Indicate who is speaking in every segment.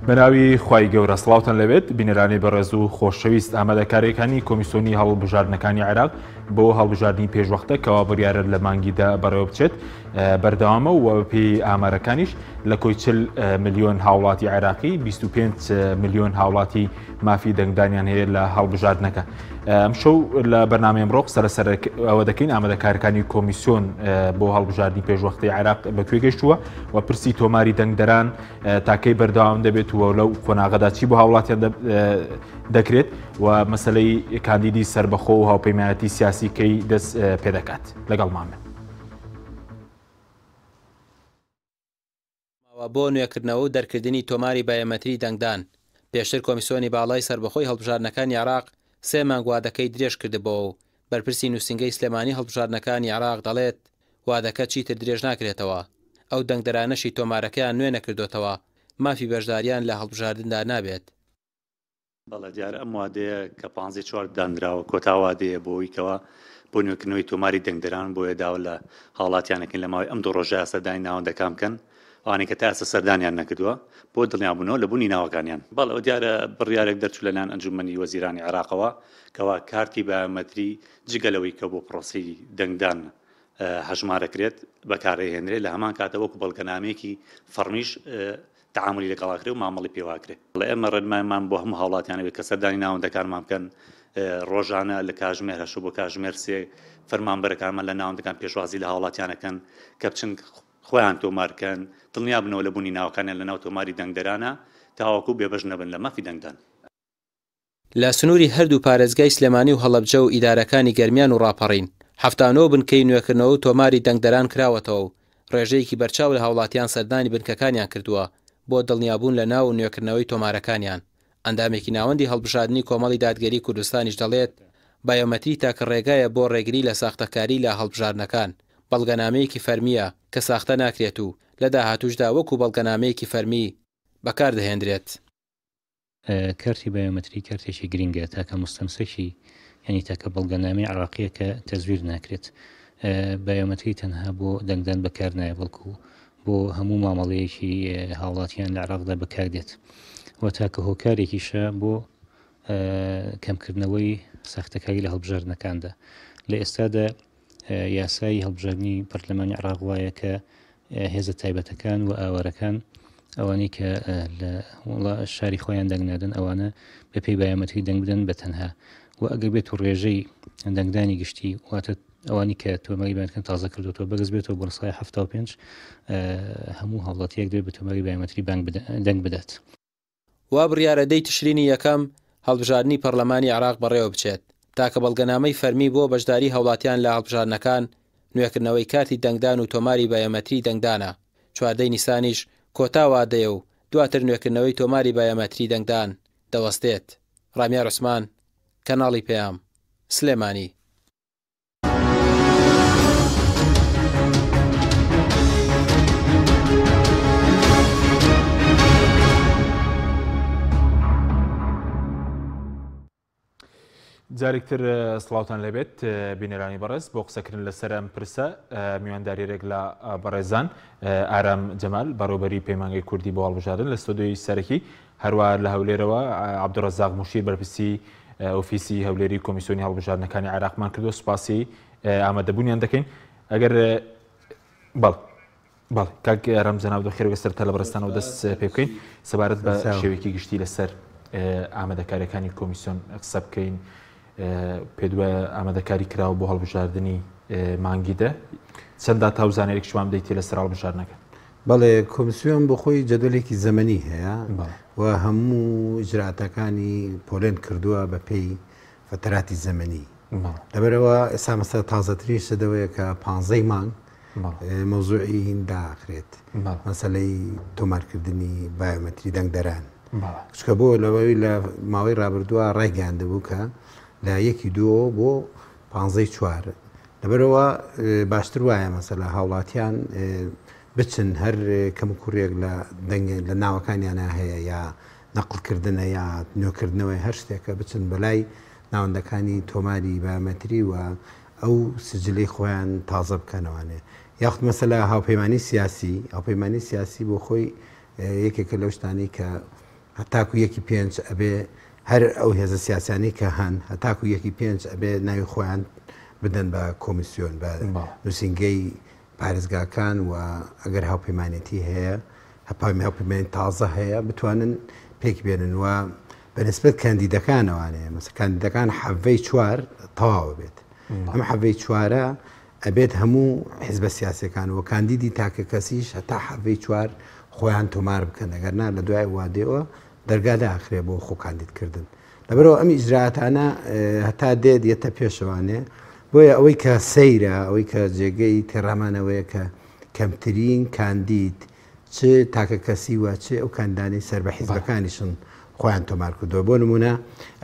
Speaker 1: بەناوی خوای گەورە سڵاوتان لەبێت بینەرانی بەڕێز و خۆشەویست ئامادەکاریەکانی کۆمیسۆنی هەڵبژاردنەکانی عێراق بۆ هەڵبژاردنی پێشوەختە کەوا بڕیارە لە مانگیدا بەڕێوە بچێت بەردەوامە و بەپێی ئامارەکانیش لە کۆی 40 ملیۆن هاوڵاتی عێراقی 25 ملیۆن هاوڵاتی مافی دەنگدانیان هەیە لە هەڵبژاردنەکە. ئەمشەو لە بەرنامەی ئەمڕۆ قسە لەسەر ئەوە دەکەین ئامادەکارەکانی کۆمیسیۆن بۆ هەڵبژاردنی پێشوەختەی عێراق بەکوێ گەشتووە و پرسی تۆماری دەنگدەران تاکەی بەردەوام دەبێت و لەو قۆناغەدا چی بۆ هاوڵاتیان دەکرێت و مەسلەی کاندیدی سربەخۆ و هاوپەیمانەتی سیاسی کەی دەست پێدەکات لەگەڵمان بن.
Speaker 2: ماوە بۆ نوێکردنەوە و دەرکردنی تۆماری بایۆمەتری دەنگدان. پێشتر کۆمیسیۆنی باڵای سەربەخۆی هەڵبژاردنەکانی عێراق سێ مانگ وادەکەی درێژکردبۆوە و بەرپرسی نووسینگەی سلێمانی هەڵبژاردنەکانی عێراق دەڵێت، وادەکە چیتر درێژناکرێتەوە، ئەو دەنگدەرانەشی تۆمارەکەیان نوێ نەکردۆتەوە مافی بەشدارییان لە هەڵبژاردندا نابێت.
Speaker 3: بەڵێ دیارە ئەم وادەیە کە پانزەی چوار دانراوە کۆتا وادەیە بۆ ئەوەی کەوا بۆ نوێکردنەوەی تۆماری دەنگدەران بۆیە داوا لە هاوڵاتیان ئەکەین لە ماوەی ئەم دوو ڕۆژەیا سەردانی ناوەندەکان بکەن ئەوانەی کە تا ئێستا سەردانیان نەکردووە بۆ دڵنیابوونەوە لە بوونی ناوەکانیان. بەڵێ ئەوە دیارە بڕیارێک دەرچوو لەلایەن ئەنجومەنی وەزیرانی عێراقەوە کەوا کارتی بایۆمەتری جگە لەوەی کە بۆ پرۆسەی دەنگدان هەژمارەکرێت بەکارئەهێنرێت لە هەمان کاتە وەکو بەڵگەنامەیەکی فەڕمیش تەعامولی لەگەڵ ئەکرێ و مامەڵەی پێوە ئەکرێ. بەڵێ ئێمە ڕێنمایمان بۆ هەموو هاوڵاتیان ئەبێت کە سەردانی ناوەندەکانمان بکەن ڕۆژانە لە کاژمێر هەشت بۆ کاژمێر سێ فەرمانبەرەکانمان لە ناوەندەکان پێشوازی لە هاوڵاتیان ئەکەن کە بچن خۆیان تۆمار کەن دڵنیا بنەوە لە بوونی ناوەکانیان لە ناو تۆماری دەنگدەرانە تاوەکو بێبەش نەبن لە مافی دەنگدان.
Speaker 2: لە سنووری هەردوو پارێزگای سلێمانی و هەڵەبجە و ئیدارەکانی گەرمیان و ڕاپەڕین، 79 بنکەی نوێکردنەوە و تۆماری دەنگدەران کراوەتەوە و ڕێژەیەکی بەرچاو لە هاوڵاتیان سەردانی بنکەکانیان کردووە بۆ دڵنیابوون لە ناو و نوێکردنەوەی تۆمارەکانیان. ئەندامێکی ناوەندی هەڵبژاردنی کۆمەڵی دادگەری کوردستانیش دەڵێت، بایۆمەتری تاکە ڕێگایە بۆ ڕێگری لە ساختەکاری لە هەڵبژاردنەکان، بەڵگەنامەیەکی فەرمییە کە ساختە ناکرێت و لە داهاتووشدا وەکو بەڵگەنامەیەکی فەرمی بەکاردەهێندرێت.
Speaker 4: کارتی بایۆمەتری کارتێکی گرنگە، تاکە موستەمسەکی یانی تاکە بەڵگەنامەی عێراقییە کە تەزویر ناکرێت. بایۆمەتری تەنها بۆ دەنگدان بەکار نایە، بەڵکو بۆ هەموو مامەڵەیەکی هاوڵاتیان لە عێراقدا بەکاردێت و تاکە هۆکارێکیشە بۆ کەمکردنەوەی ساختەکاری لە هەڵبژاردنەکاندا. لە ئێستادا یاسای هەڵبژاردنی پەرلەمانی عێراق وایە کە هێزە تایبەتەکان و ئاوارەکان ئەوانەی کە لە وڵا شاری خۆیان دەنگ نادەن ئەوانە بە پێی بایۆمەتری دەنگ بدەن بە تەنها و ئەگەر بێت و ڕێژەی دەنگدانی گشتی واتە ئەوانی کە تۆماری بایۆمەتریان تازە کردوەوە بەرز بێتەوە بۆ سای 75 هەموو هاوڵاتیەک دەبێت بە تۆماری بایۆمەتری بانک دەنگ بدات.
Speaker 2: وا بڕیارە دەی تشرینی یەکەم هەڵبژاردنی پەڕلەمانی عێراق بەڕێوەبچێت، تاکە بەڵگەنامەی فەرمی بۆ بەشداری هاوڵاتیان لە هەڵبژاردنەکان نوێکردنەوەی کارتی دەنگدان و تۆماری بایۆمەتری دەنگدانە، چواردەی نیسانیش کۆتا وادەیە و دواتر نوێکردنەوەی تۆماری بایۆمەتری دەنگدان دەوەستێت. ڕامیار عوسمان، کەناڵی پەیام، سلێمانی.
Speaker 1: جارێکتر سڵاوتان لێبێت بینەرانی بەڕێز بۆ قسەکردن لەسەر ئەم پرسە میوانداریێک لە بەڕێزان ئارام جەمال بەڕێوبەری پەیمانگەی کوردی بۆ هەڵبژاردن لە ستۆدیۆی سەرەکی هەروە لە هەولێرەوە عەبدولڕەزاق موشیر بەرپرسی ئۆفیسی هەولێری کۆمیسیۆنی هەڵبژاردنەکانی عێراقمان کردو سوپاسی ئامادەبوونیان دەکەین ئەگەر بەڵ بەڵێ کاک ئارام جەناب دەخێر بێ سەرتا لە بەڕێزتانەوە دەست پێ بکەین سەبارەت بە شێوەیەکی گشتی لەسەر ئامادەکاریەکانی کۆمیسیۆن قسە بکەین پێ دوایە ئامادەکاری کراوە بۆ هەڵبژاردنی مانگی دە چەند داتا و زانیاریکشمان بدەیتێ لەسەر هەڵبژاردنەکە
Speaker 5: بەڵێ کۆمسیۆن بۆ خۆی جەدوەلێکی زەمەنی هەیە و هەموو ئیجراتەکانی پۆلێن کردووە بە پێی فەتەراتی زەمەنی لەبەرەوە ئێستا مەسە تازەترین شتەوەیە کە پانزەی مانگ مەوزوعی هین داخرێت مەسەلەی تۆمارکردنی بایۆمەتری دەنگدەران چکە بۆ لەوەی لە ماوەی رابردووە ڕایگەیاندبوو کە لە یەکی دووەوە بۆ پانزەی چوار لەبەرەوە باشتر وایە مەسەلە هاوڵاتیان بچن هەر کەم و کوڕێک لە دەنگ لە ناوەکانیانە هەیە یا نەقڵکردنە یا نوێکردنەوەی هەر شتێکە بچن بەلای ناوەندەکانی تۆماری بایۆمەتری و ئەو سجلەی خۆیان تازە بکەنەوانێ یاخود مەسەلا هاوپەیمانی سیاسی هاوپەیمانی سیاسی بۆ خۆی یەکێکە لەو شتانەی کە هەتاکو یەکی پێنج ئەبێ هەر ئەو هێزە سیاسیانەی کە هەن هەتاکو یەکی پێنج ئەبێ ناوی خۆیان بدەن بە کۆمیسیۆن بە نووسینگەی پارێزگاکان و ئەگەر هاوپەیمانێتی هەیە هاوپەیمانی تازە هەیە بتوانن پێک بێنن و بەنسبەت کاندیدەکانەوانەیە مەسە کاندیدەکان حەڤەی چوار تەواوە بێت ئەم حەڤەی چوارە ئەبێت هەموو حزبە سیاسەکان و کاندیدی تاکە کەسیش هەتا حەڤەی چوار خۆیان تۆمار بکەن ئەگەر نا لە دوای وادەوە دەرگا داخرێ بۆ خۆ کاندیدکردن لەبەرئەوە ئەم ئیجرائاتانە هەتا دێت یەتە پێشەوانێ بۆیە ئەوەی کە سەیرە ئەوەی کە جێگەی تێڕامانەوەیە کە کەمترین کاندید چ تاکە کەسی و چ ئەو کاندانەی سەر بە حیزبەکانیشن خۆیان تۆمار کردووە بۆ نمونە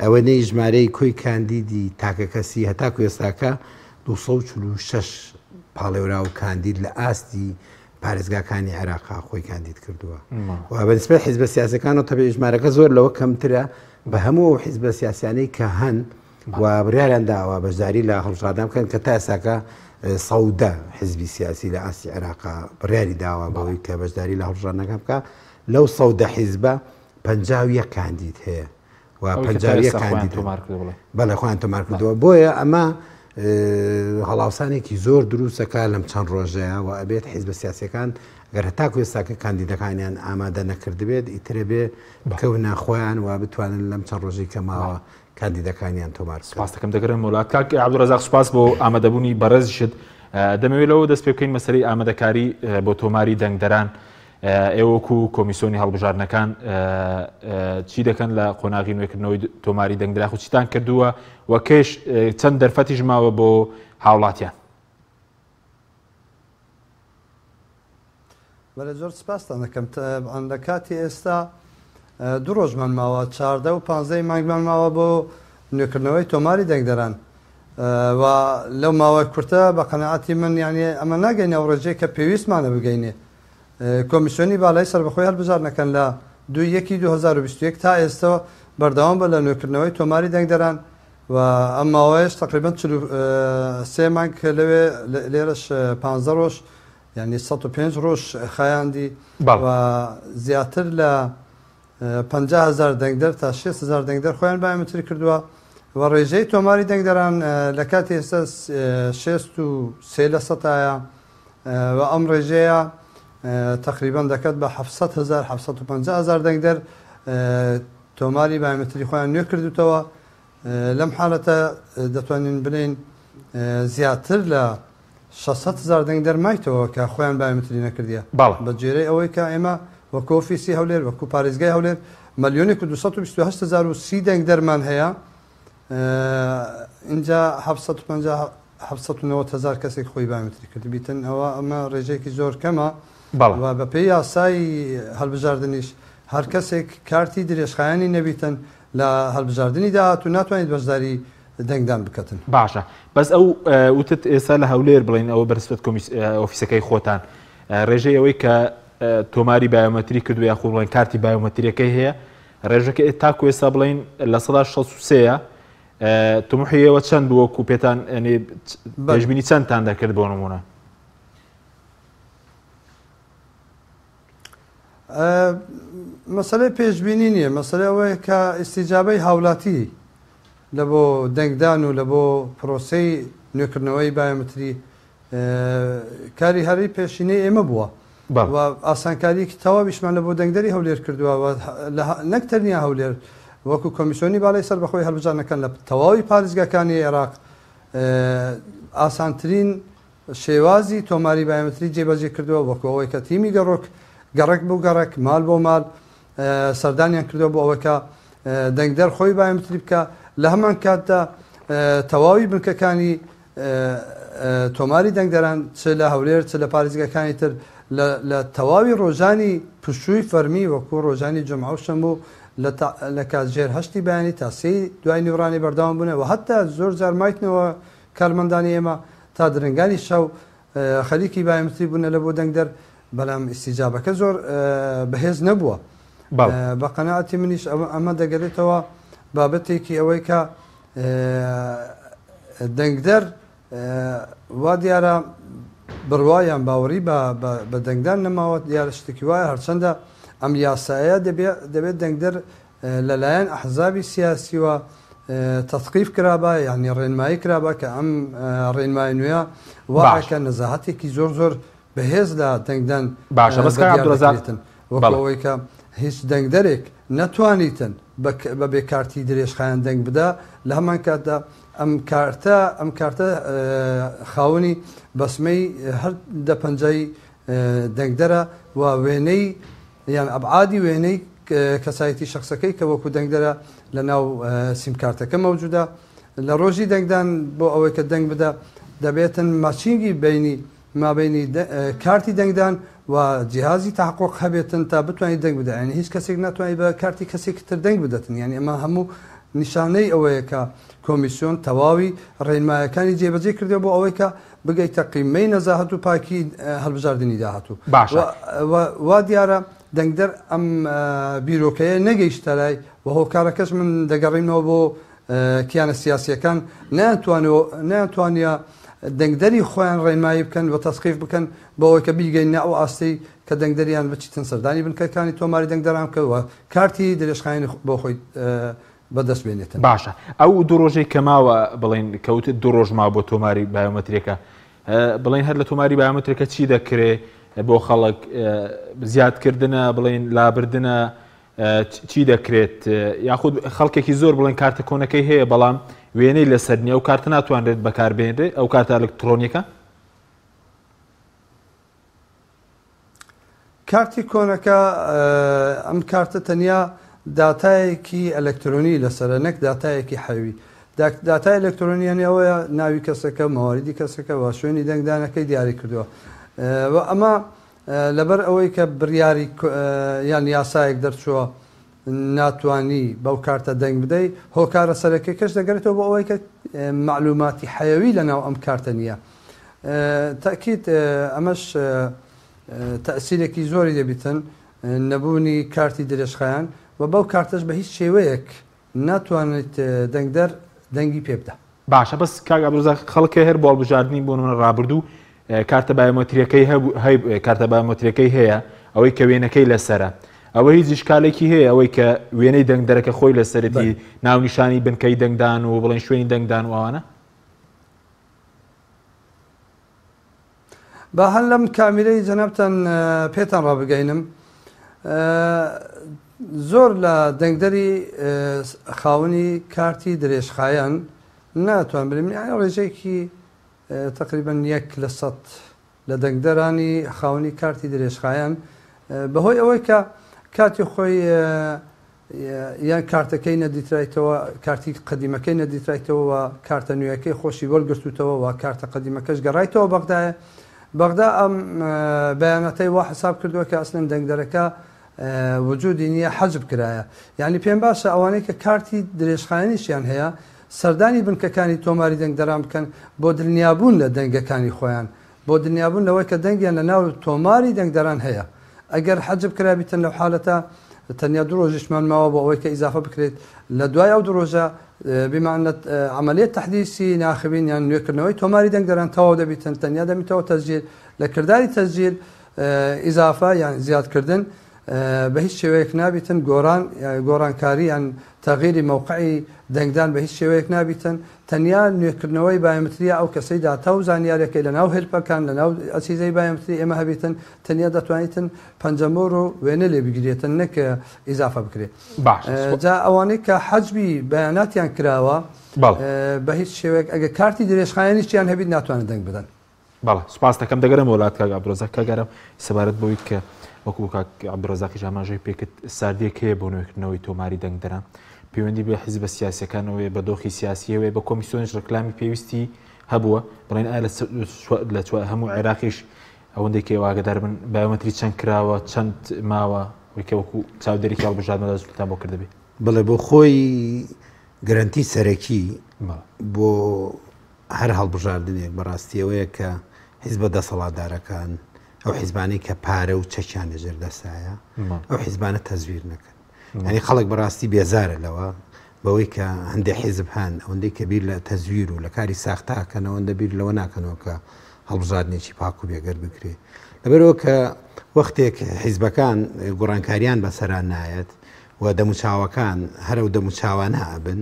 Speaker 5: ئەوە نەی ژمارەی کۆی کاندیدی تاکە کەسی هەتاکو ئێستاکە 246 پاڵێورا و کاندید لە ئاستی پارێزگاکانی عێراقا خۆی کاندید کردووە و بە نسبەت حیزبە سیاسەکانەوە تەبعی ژمارەکە زۆر لەوە کەمترە بە هەموو ئەو حیزبە سیاسیانەی کە هەن و بڕیاریان داوە بەشداری لە هەڵبژاردن بکەن کە تا ئێستاکە سەودە حیزبی سیاسی لە ئاستی عێراقا بڕیاری داوە بەوەی کە بەشداری لە هەڵبژاردنەکان بکە لەو سەودە حیزبە 51 کاندید هەیە و 51 کاندید بەڵێ خۆیان تۆمار کردووە بۆیە ئەمە هەڵاوسانێکی زۆر دروستەکە لەم چەند ڕۆژەیە و ئەبێت حیزبە سیاسەکان گەر هەتاکو ئێستاکە کاندیدەکانیان ئامادە نەکردبێت ئیترە بێ بکەونە خۆیان و بتوانن لەم چەند ڕۆژەی کە ماوە کاندیدەکانیان تۆمار بکەن.
Speaker 1: سپاس دەکەم دەگەڕێمەوە لات کاک عەبدولڕەزاق سپاس بۆ ئامادەبوونی بەڕێزیشت دەمەوێت لەوە دەست پێ بکەین مەسەلەی ئامادەکاری بۆ تۆماری دەنگدەران ئێوە وەکو کۆمیسیۆنی هەڵبژاردنەکان چی دەکەن لە قۆناغی نوێکردنەوەی تۆماری دەنگدەران خو چیتان کردووە و کێش چەند دەرفەتیش ماوە بۆ هاوڵاتیان؟
Speaker 6: بەلێ زۆر سپاستان دەکەم تەبعەن لە کاتی ئێستا دوو ڕۆژمان ماوە چاردە و پانزەی مانگمان ماوە بۆ نوێکردنەوەی تۆماری دەنگدەران و لەو ماوە کورتە بە قەناعەتی من یعنی ئەمە ناگەینە ئەو ڕێژەی کە پێویستمانە بگەینێ کۆمیسیۆنی بالای سەربەخۆی هەڵبژاردنەکان لە دوو یەکی 2021 تا ئێستا بەردەوام بە لە نوێکردنەوەی تۆماری دەنگدەران و ئەم ماوەیەش تقریبا 43 مانگ لەوێ لێرەش 15 ڕۆژ یانی 105 ڕۆژ خایاندی و زیاتر لە 50 هەزار دەنگدەر تا 6 هەزار دەنگدەر خۆیان بایۆمەتری کردووە و ڕێژەی تۆماری دەنگدەران لە کاتی ئێستا 63 لە سەتایە و ئەم ڕێژەیە تقریبا دەکات بە 700 هەزار 750 هەزار دەنگدەر تۆماری بایۆمەتری خۆیان نوێ کردوتەوە لەم حالەتە دەتوانین بلێین زیاتر لە 600 هەزار دەنگدەر مایتەوە کە خۆیان بایۆمەتری نەکردیە بە گوێرەی ئەوەی کە ئێمە وەکو ئۆفیسی هەولێر وەکو پارێزگای هەولێر ملیۆنێک و 228 هەزار و سی دەنگدەرمان هەیە ئینجا 750 790 هەزار کەسێک خۆی بایۆمەتری کردبیتن ئەوە ئەمە ڕێژەیەکی زۆر کەمە و بەپێی یاسای هەڵبژاردنیش هەر کەسێک کارتی درێژخایەنی نەبیتن لە هەڵبژاردنی داهاتوو ناتوانیت بەشداری دەنگدان بکەتن.
Speaker 1: باشە بەس ئەو وتت ئێستا لە هەولێر بڵێن ئەوە بەرسبەت ئۆفیسەکەی خۆتان ڕێژەی ئەوەی کە تۆماری بایۆمەتری کردو یاخود بڵێن کارتی بایۆمەتریەکەی هەیە ڕێژەکە تاکو ئێستا بڵێن لە سەدا 63ە تموحی ئێوە چەند بوو وەکو پێتان پێشبینی چەندتان دەکرد بۆ نمونە؟
Speaker 6: مەسەلەی پێشبینی نییە، مەسەلە ئەوەیە کە ئیستیجابەی هاولاتی لە بۆ دەنگدان و لە بۆ پرۆسەی نوێکردنەوەی بایۆمەتری کاری هەری پێشینەی ئێمە بووە و ئاسانکارییەکی تەواویشمان لە بۆ دەنگدەری هەولێر کردووە و نەک تەنیا هەولێر وەکو کۆمیسیۆنی باڵای سەربەخۆی هەڵبژاردنەکان لە تەواوی پارێزگاکانی عێراق ئاسانترین شێوازی تۆماری بایۆمەتری جێبەجێ کردووە، وەکو ئەوەی کە تیمی گەڕۆک گەڕەک بۆ گەڕەک، مال بۆ مال سەردانیان کردووە بۆ ئەوەی کە دەنگدەر خۆی بایۆمەتری بکا، لە هەمان کاتدا تەواوی بنکەکانی تۆماری دەنگدەران چ لە هەولێر چ لە پارێزگاکانی تر لە تەواوی ڕۆژانی پشووی فەرمی وەکو ڕۆژانی جومعە و شەموو لە کاتژێر هەشتی بەیانی تا سێی دوای نیوەڕانی بەردەوام بوونە و هەتا زۆر جار مایتنەوە کارمەندانی ئێمە تا درەنگانی شەو خەریکی بایۆمتری بوونە لە بۆ دەنگدەر، بەلام ئیستیجابەکە زۆر بەهێز نەبووە. بە قەناعەتی منیش ئەمە دەگەرێتەوە بابەتێکی ئەوەی کە دەنگدەر وا دیارە بڕوا یان باوەڕی بە دەنگدان نەماوە، دیارە شتێکی وایە هەرچەندە ئەم یاسایە دەبێت دەنگدەر لەلایەن ئەحزابی سیاسیوە تەسقیف کرابا یانی ڕێنمایی کرابا کە ئەم ڕێنمایی نوێیە وا
Speaker 1: باشە.
Speaker 6: ئەکا نەزاهەتێکی زۆر زۆر بەهێز لە دەنگدان
Speaker 1: باشە بەس کاک
Speaker 6: بەدیار
Speaker 1: عەبدولرەزاق
Speaker 6: دەکرێتن وەکو
Speaker 1: بەڵێ.
Speaker 6: ئەوەی کە هیچ دەنگدەرێک نەتوانیتن بە بە بێ کارتی درێژخایەن دەنگ بدا لە هەمان کاتدا ئەم کارتە ئەم کارتە خاوەنی بەسمەی هەر دە پەنجەی دەنگدەرە و وێنەی یان ئەبعادی وێنەی کەسایەتی شەخسەکەی کە وەکو دەنگدەرە لە ناو سیمکارتەکە مەوجودە لە ڕۆژی دەنگدان بۆ ئەوەی کە دەنگ بدە دەبێتن ماچینگی بینی مابینی کارتی دەنگدان و جیهازی تحقق هەبێتن تا بتوانیت دەنگ بدە یعنی هیچ کەسێک ناتوانێت بە کارتی کەسێکی تر دەنگ بدەتن یعنی ئەمە هەموو نیشانەی ئەوەیە کە کۆمیسیۆن تەواوی ڕێنمایەکانی جێبەجێ کردووە بۆ ئەوەی کە بگەیتە قیمەی نەزاهەت و پاکی هەڵبژاردنی داهاتوو.
Speaker 1: باشە.
Speaker 6: و وا دیارە دەنگدەر ئەم بیرۆکەیە نەگەیشتە لای و هۆکارەکەش من دەگەڕینەوە بۆ کیانە سیاسیەکان نەیانتوانیە دەنگدەری خۆیان ڕێنمایی بکەن و تەسقیف بکەن بۆ ئەوەی کە بیگەینە ئەو ئاستەی کە دەنگدەریان بچیتن سەردانی بنکەکانی تۆماری دەنگدەران بکەن و کارتی درێژخایەنی بۆ خۆی بەدەست بێنێتن.
Speaker 1: باشە ئەو دوو ڕۆژەی کە ماوە بڵێن کەوتت دوو ڕۆژ ماوە بۆ تۆماری بایۆمەترێکە بڵێن هەر لە تۆماری بایۆمەترێکە چی دەکرێ بۆ خەڵک زیادکردنە بڵێن لابردنە چی دەکرێت یاخود خەڵکێکی زۆر بڵێن کارتە کۆنەکەی هەیە بەڵام وێنەی لەسەر نییە ئەو کارتە ناتوانرێت بەکاربێنرێت ئەو کارتە ئەلکترۆنیەکە
Speaker 6: کارتی کۆنەکە، ئەم کارتە تەنیا داتایەکی ئەلکترۆنی لەسەرە نەک داتایەکی حەوی. داتای ئەلکترۆنی یانی ئەوەیە ناوی کەسەکە، مواریدی کەسەکە و شوێنی دەنگدانەکەی دیاری کردووە. و ئەمە لەبەر ئەوەی کە بڕیاری یان یاسایەک دەرچووە ناتوانی بەو کارتە دەنگ بدەی، هۆکارە سەرەکیەکەش دەگەرێتەوە بۆ ئەوەی کە مەعلوماتی حەیەوی لەناو ئەم کارتە نییە. تەئکید ئەمەش تەئسیرێکی زۆری دەبیتن نەبوونی کارتی درێژخایەن و بەو کارتەش بە هیچ شێوەیەک ناتوانێت دەنگدەر دەنگی پێ بدا.
Speaker 1: باشە بەس کاک عەبدولرەزاق خەڵک هەر بۆ هەڵبژاردنی بۆ نمونە ڕابردوو کارتە بایۆمەتریەکەی هەبوو کارتە بایۆمەتریەکەی هەیە ئەوەی کە وێنەکەی لەسەرە ئەوە هیچ ئیشکالێکی هەیە ئەوەی کە وێنەی دەنگدەرەکە خۆی لەسەرەتی ناونیشانی بنکەی دەنگدان و بڵێن شوێنی دەنگدان و ئەوانە؟
Speaker 6: با هەر لەم کامیرەی جەنابتان پێتان ڕابگەینم زۆر لە دەنگدەری خاوەنی کارتی درێژخایەن ناتوان بلێم یانی ڕێژەیەکی تقریبا 1% لە دەنگدەرانی خاوەنی کارتی درێژخایەن بەهۆی ئەوەی کە کاتی خۆی یان کارتەکەی نەدیترایتەوە کارتی قەدیمەکەی نەدیترایتەوە و کارتە نوێیەکەی خۆشی وەرگرتوتەوە و کارتە قەدیمەکەش گەڕایتەوە بەغدایە بەغدا ئەم بەیاناتەی وا حساب کردووە کە ئەسلەن دەنگدەرەکە وجودی نییە حەجب کرایە یعنی پێم باشە ئەوانەی کە کارتی درێژخایەنیشیان هەیە سەردانی بنکەکانی تۆماری دەنگدەران بکەن بۆ دلنیابوون لە دەنگەکانی خۆیان بۆ دلنیابوون لەوەی کە دەنگیان لە ناو تۆماری دەنگدەران هەیە. ئەگەر حەجب کرابیتن لەو حالەتە تەنیا دوو ڕۆژیشمان ماوە بۆ ئەوەی کە ئیزافە بکرێت لە دوای ئەو دوو ڕۆژە بما ان عملیە تحدیثی ناخبین یان نوێکردنەوەی تۆماری دەنگدەران تەواو دەبیتن تەنیا دەبیتەوە تەسجیل لە کرداری تەسجیل ئیزافە یان زیادکردن بە هیچ شێوەیەک نابیتن گۆران گۆڕانکاری یان تەغیری مەوقعی دەنگدان بە هیچ شێوەیەک نابیتن تەنیا نوێکردنەوەی بایۆمتریە ئەو کەسەی داتا و زانیارەکەی لە ناو هێلپەکان لە ناو ئەجهیزەی بایۆمتری ئێمە هەبیتن تەنیا دەتوانیتن پەنجەمۆر و وێنە لێ بگیرێتن نەک ئیزافە بکرێ
Speaker 1: باشە
Speaker 6: جا ئەوانەی کە حەجبی بەیاناتیان کراوە
Speaker 1: بەڵێ
Speaker 6: بە هیچ شێوەیەک ئەگەر کارتی درێژخایەنیشیان هەبیت ناتوانن دەنگ بدەن.
Speaker 1: بەڵێ سوپاست دەکەم دەگەرێمەوە لات کاک عەبدولرەزاق کاک ئارام سەبارەت بەوەی کە وەکو کاک عەبدولرەزاقیش ئاماژەی پێکرد ساردیەک هەیە بۆ نوێکردنەوەی تۆماری دەنگدەران پەیوەندی بە حیزبە سیاسیەکانەوەی بە دۆخی سیاسیەوەی بە کۆمیسیۆنیش ڕکلامی پێویستی هەبووە بڵێن ئایا لە هەموو عێراقیش ئەوەندەی کە ئاگادار بن بایۆمەتری چەند کراوە چەند ماوە وەکە وەکو چاودێرێکی هەڵبژاردنە دەستتان بۆ کردبێ
Speaker 5: بڵێ بۆ خۆی گرنتی سەرەکی بۆ هەر هەڵبژاردنێک بەڕاستی ئەوەیە کە حیزبە دەسەڵاتدارەکان، ئەو حیزبانەی کە پارە و چەکیان لەژێر دەستایە، ئەو حیزبانە تەزویر نەکەن. یانی خەڵک بەڕاستی بێزارە لەوە، بەوەی کە هەندێک حیزب هەن ئەوەندەی کە بیر لە تەزویر و لە کاری ساختە ئەکەن ئەوەندە بیر لەوە ناکەنەوە کە هەڵبژاردنێکی پاک و بێگەرد بکرێ. لەبەرەوە کە وەختێک حیزبەکان گۆڕانکاریان بەسەرا نایەت و دەموچاوەکان هەر ئەو دەموچاوانە ئەبن،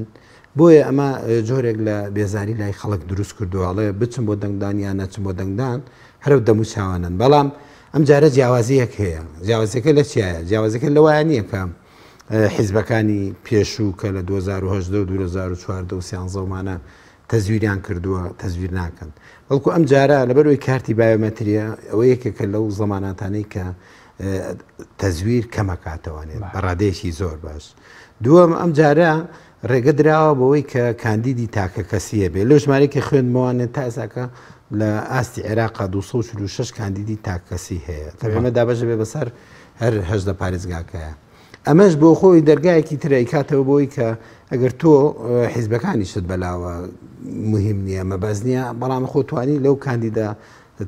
Speaker 5: بۆیە ئەمە جۆرێک لە بێزاری لای خەڵک دروست کردووە، ئەڵێ بچم بۆ دەنگدان یان نەچم بۆ دەنگدان، هەر ئەو دەموچاوانەن. بەڵام ئەم جارە جیاوازییەک هەیە. جیاوازیەکە لە چیایە؟ جیاوازیەکە لەوایە نییە کە حیزبەکانی پێشوو کە لە 2018 و 2014 و 13 ومانە تەزویریان کردووە تەزویر ناکەن، بەڵکو ئەم جارە لەبەرئەوەی کارتی بایۆمەتریە ئەوە یەکێکە لەو زەماناتانەی کە تەزویر کەمەکاتەوانێت بە ڕادەیەکی زۆر باش. دووەم ئەم جارە ڕێگە دراوە بەوەی کە کاندیدی تاکە کەسیە بێ لەو ژمارەی کە خوێندمەوانێت تا ئێستاکە لە ئاستی عێراقا 246 کاندیدی تاکەکەسی هەیە تەبعی دابەش بێ بەسەر هەر 18 پارێزگاکەیە. ئەمەش بۆ خۆی دەرگایەکی تر ئەیکاتەوە بۆی کە ئەگەر تۆ حیزبەکانیشت بەلاوە مهم نییە مەبەست نییە بەڵام خۆ توانی لەو کاندیدە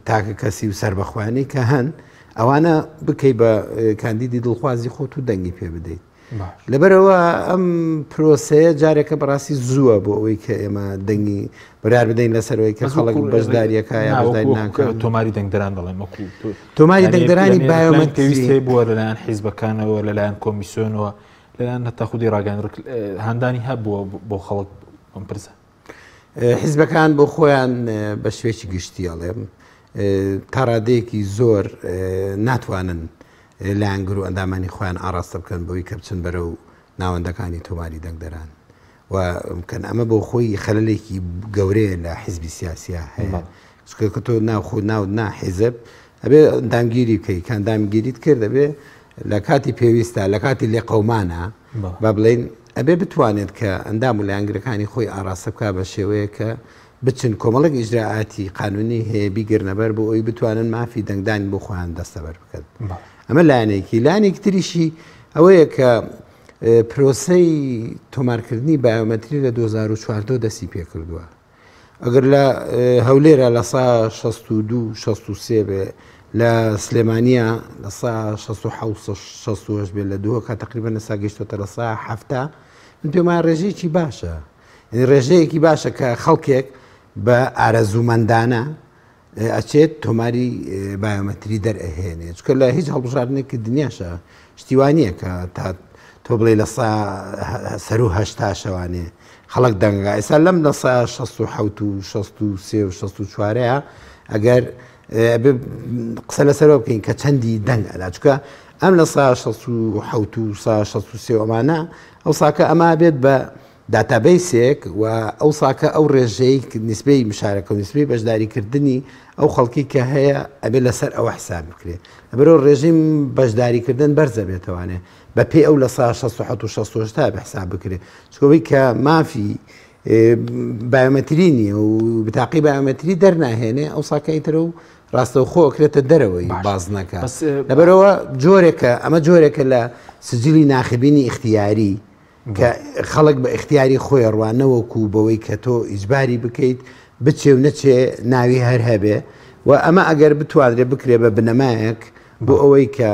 Speaker 5: تاکە کەسی و سربەخۆیانەی کە هەن ئەوانە بکەی بە کاندیدی دڵخوازی خۆت و دەنگی پێ بدەیت. لەبەرئەوە ئەم پرۆسەیە جارێکە بەڕاستی زووە بۆ ئەوەی کە ئێمە دەنگی بڕیار بدەین لەسەرەوەی کە خەڵک بەشداریەکە یا بەشداری ناکەن.
Speaker 1: تۆماری دەنگدەران دەڵێم وەکو
Speaker 5: تۆماری دەنگدەرانی بایۆمەتری
Speaker 1: پێویست هەیە بووە لەلایەن حیزبەکانەوە لەلایەن کۆمیسیۆنەوە لەلایەن هەتا خودی ڕاگەیاندن هاندانی هەبووە بۆ خەڵک ئەم پرسە.
Speaker 5: حیزبەکان بۆ خۆیان بە شێوەیەکی گشتی ئەڵێم تا ڕادەیەکی زۆر ناتوانن لایەنگر و ئەندامانی خۆیان ئاڕاستە بکەن بۆی کە بچن بەرەو ناوەندەکانی تۆماری دەنگدەران و بکەن ئەمە بۆ خۆی خەلەلێکی گەورەیە لە حیزبی سیاسیا هەیە چونکە کە تۆ ناو خۆ ناو نا حیزب ئەبێ ئەندامگیری بکەی کە ئەندامگیریت کرد ئەبێ لە کاتی پێویستە لە کاتی لێقەومانە با بڵێین ئەبێ بتوانێت کە ئەندام و لایەنگرەکانی خۆی ئاراستە بکا بە شێوەیەک کە بچن کۆمەڵێک ئیجرائاتی قانونی هەیە بیگرنەبەر بۆ ئەوی بتوانن مافی دەنگدانی بۆ خۆیان دەستەبەر بکەن. ئەمە لایەنێکی. لایەنێکی تریشی ئەوەیە کە پرۆسەی تۆمارکردنی بایۆمەتری لە 2014 دەستی پێکردووە. ئەگەر لە هەولێرە لە سا 62 63 بێ لە سلێمانیا لە سا 67 68 بێ لە دهۆکا تقریبا لە سا گەیشتۆتە لە سا 70 من پێم وایە ڕێژەیەکی باشە یعنی ڕێژەیەکی باشە کە خەڵکێک بە ئارەزوومەندانە ئەچێت تۆماری بایۆمەتری دەرئەهێنێ چونکە لە هیچ هەڵبژاردنێکی دنیاشە شتی وا نییە کە تا تۆ بڵێ لە سا سەرو هەشتا شەوانێ خەڵک دەنگا ئێستا لەم لە سا 16 و 63 و 64ەیە ئەگەر قسە لەسەرەوە بکەین کە چەندی دەنگ ئەدا چونکە ئەم لە سا 16 و سا 63 ئەمانە ئەو ساکە ئەما بێت بە داتابەیسێک و ئەوساکە ئەو ڕێژەی نیسبەی مشارەکە و نیسبەی بەشداریکردنی ئەو خەڵکی کە هەیە ئەبێ لەسەر ئەوە حساب بکرێت لەبەرەوە ڕێژەی بەشداریکردن بەرزە بێتوانێ بە پێی ئەو لە سا 67 و 68 بە حساب بکرێت چکەوەی کە مافی بایۆمەتری نییە و بتاقی بایۆمەتری دەرناهێنێ ئەو ساکەی ترە و ڕاستەوخۆ کرێتە دەرەوەی بازنەکە لەبەرەوە جۆرێکە ئەمە جۆرێکە لە سجلی ناخبینی اختیاری کە خەڵک بە ئیختیاری خۆی ئەڕوا نەوەکو بەوەی کە تۆ ئیجباری بکەیت بچێ و نەچێ ناوی هەر هەبێ و ئەمە ئەگەر بتوانرێ بکرێ بە بنەمایەک بۆ ئەوەی کە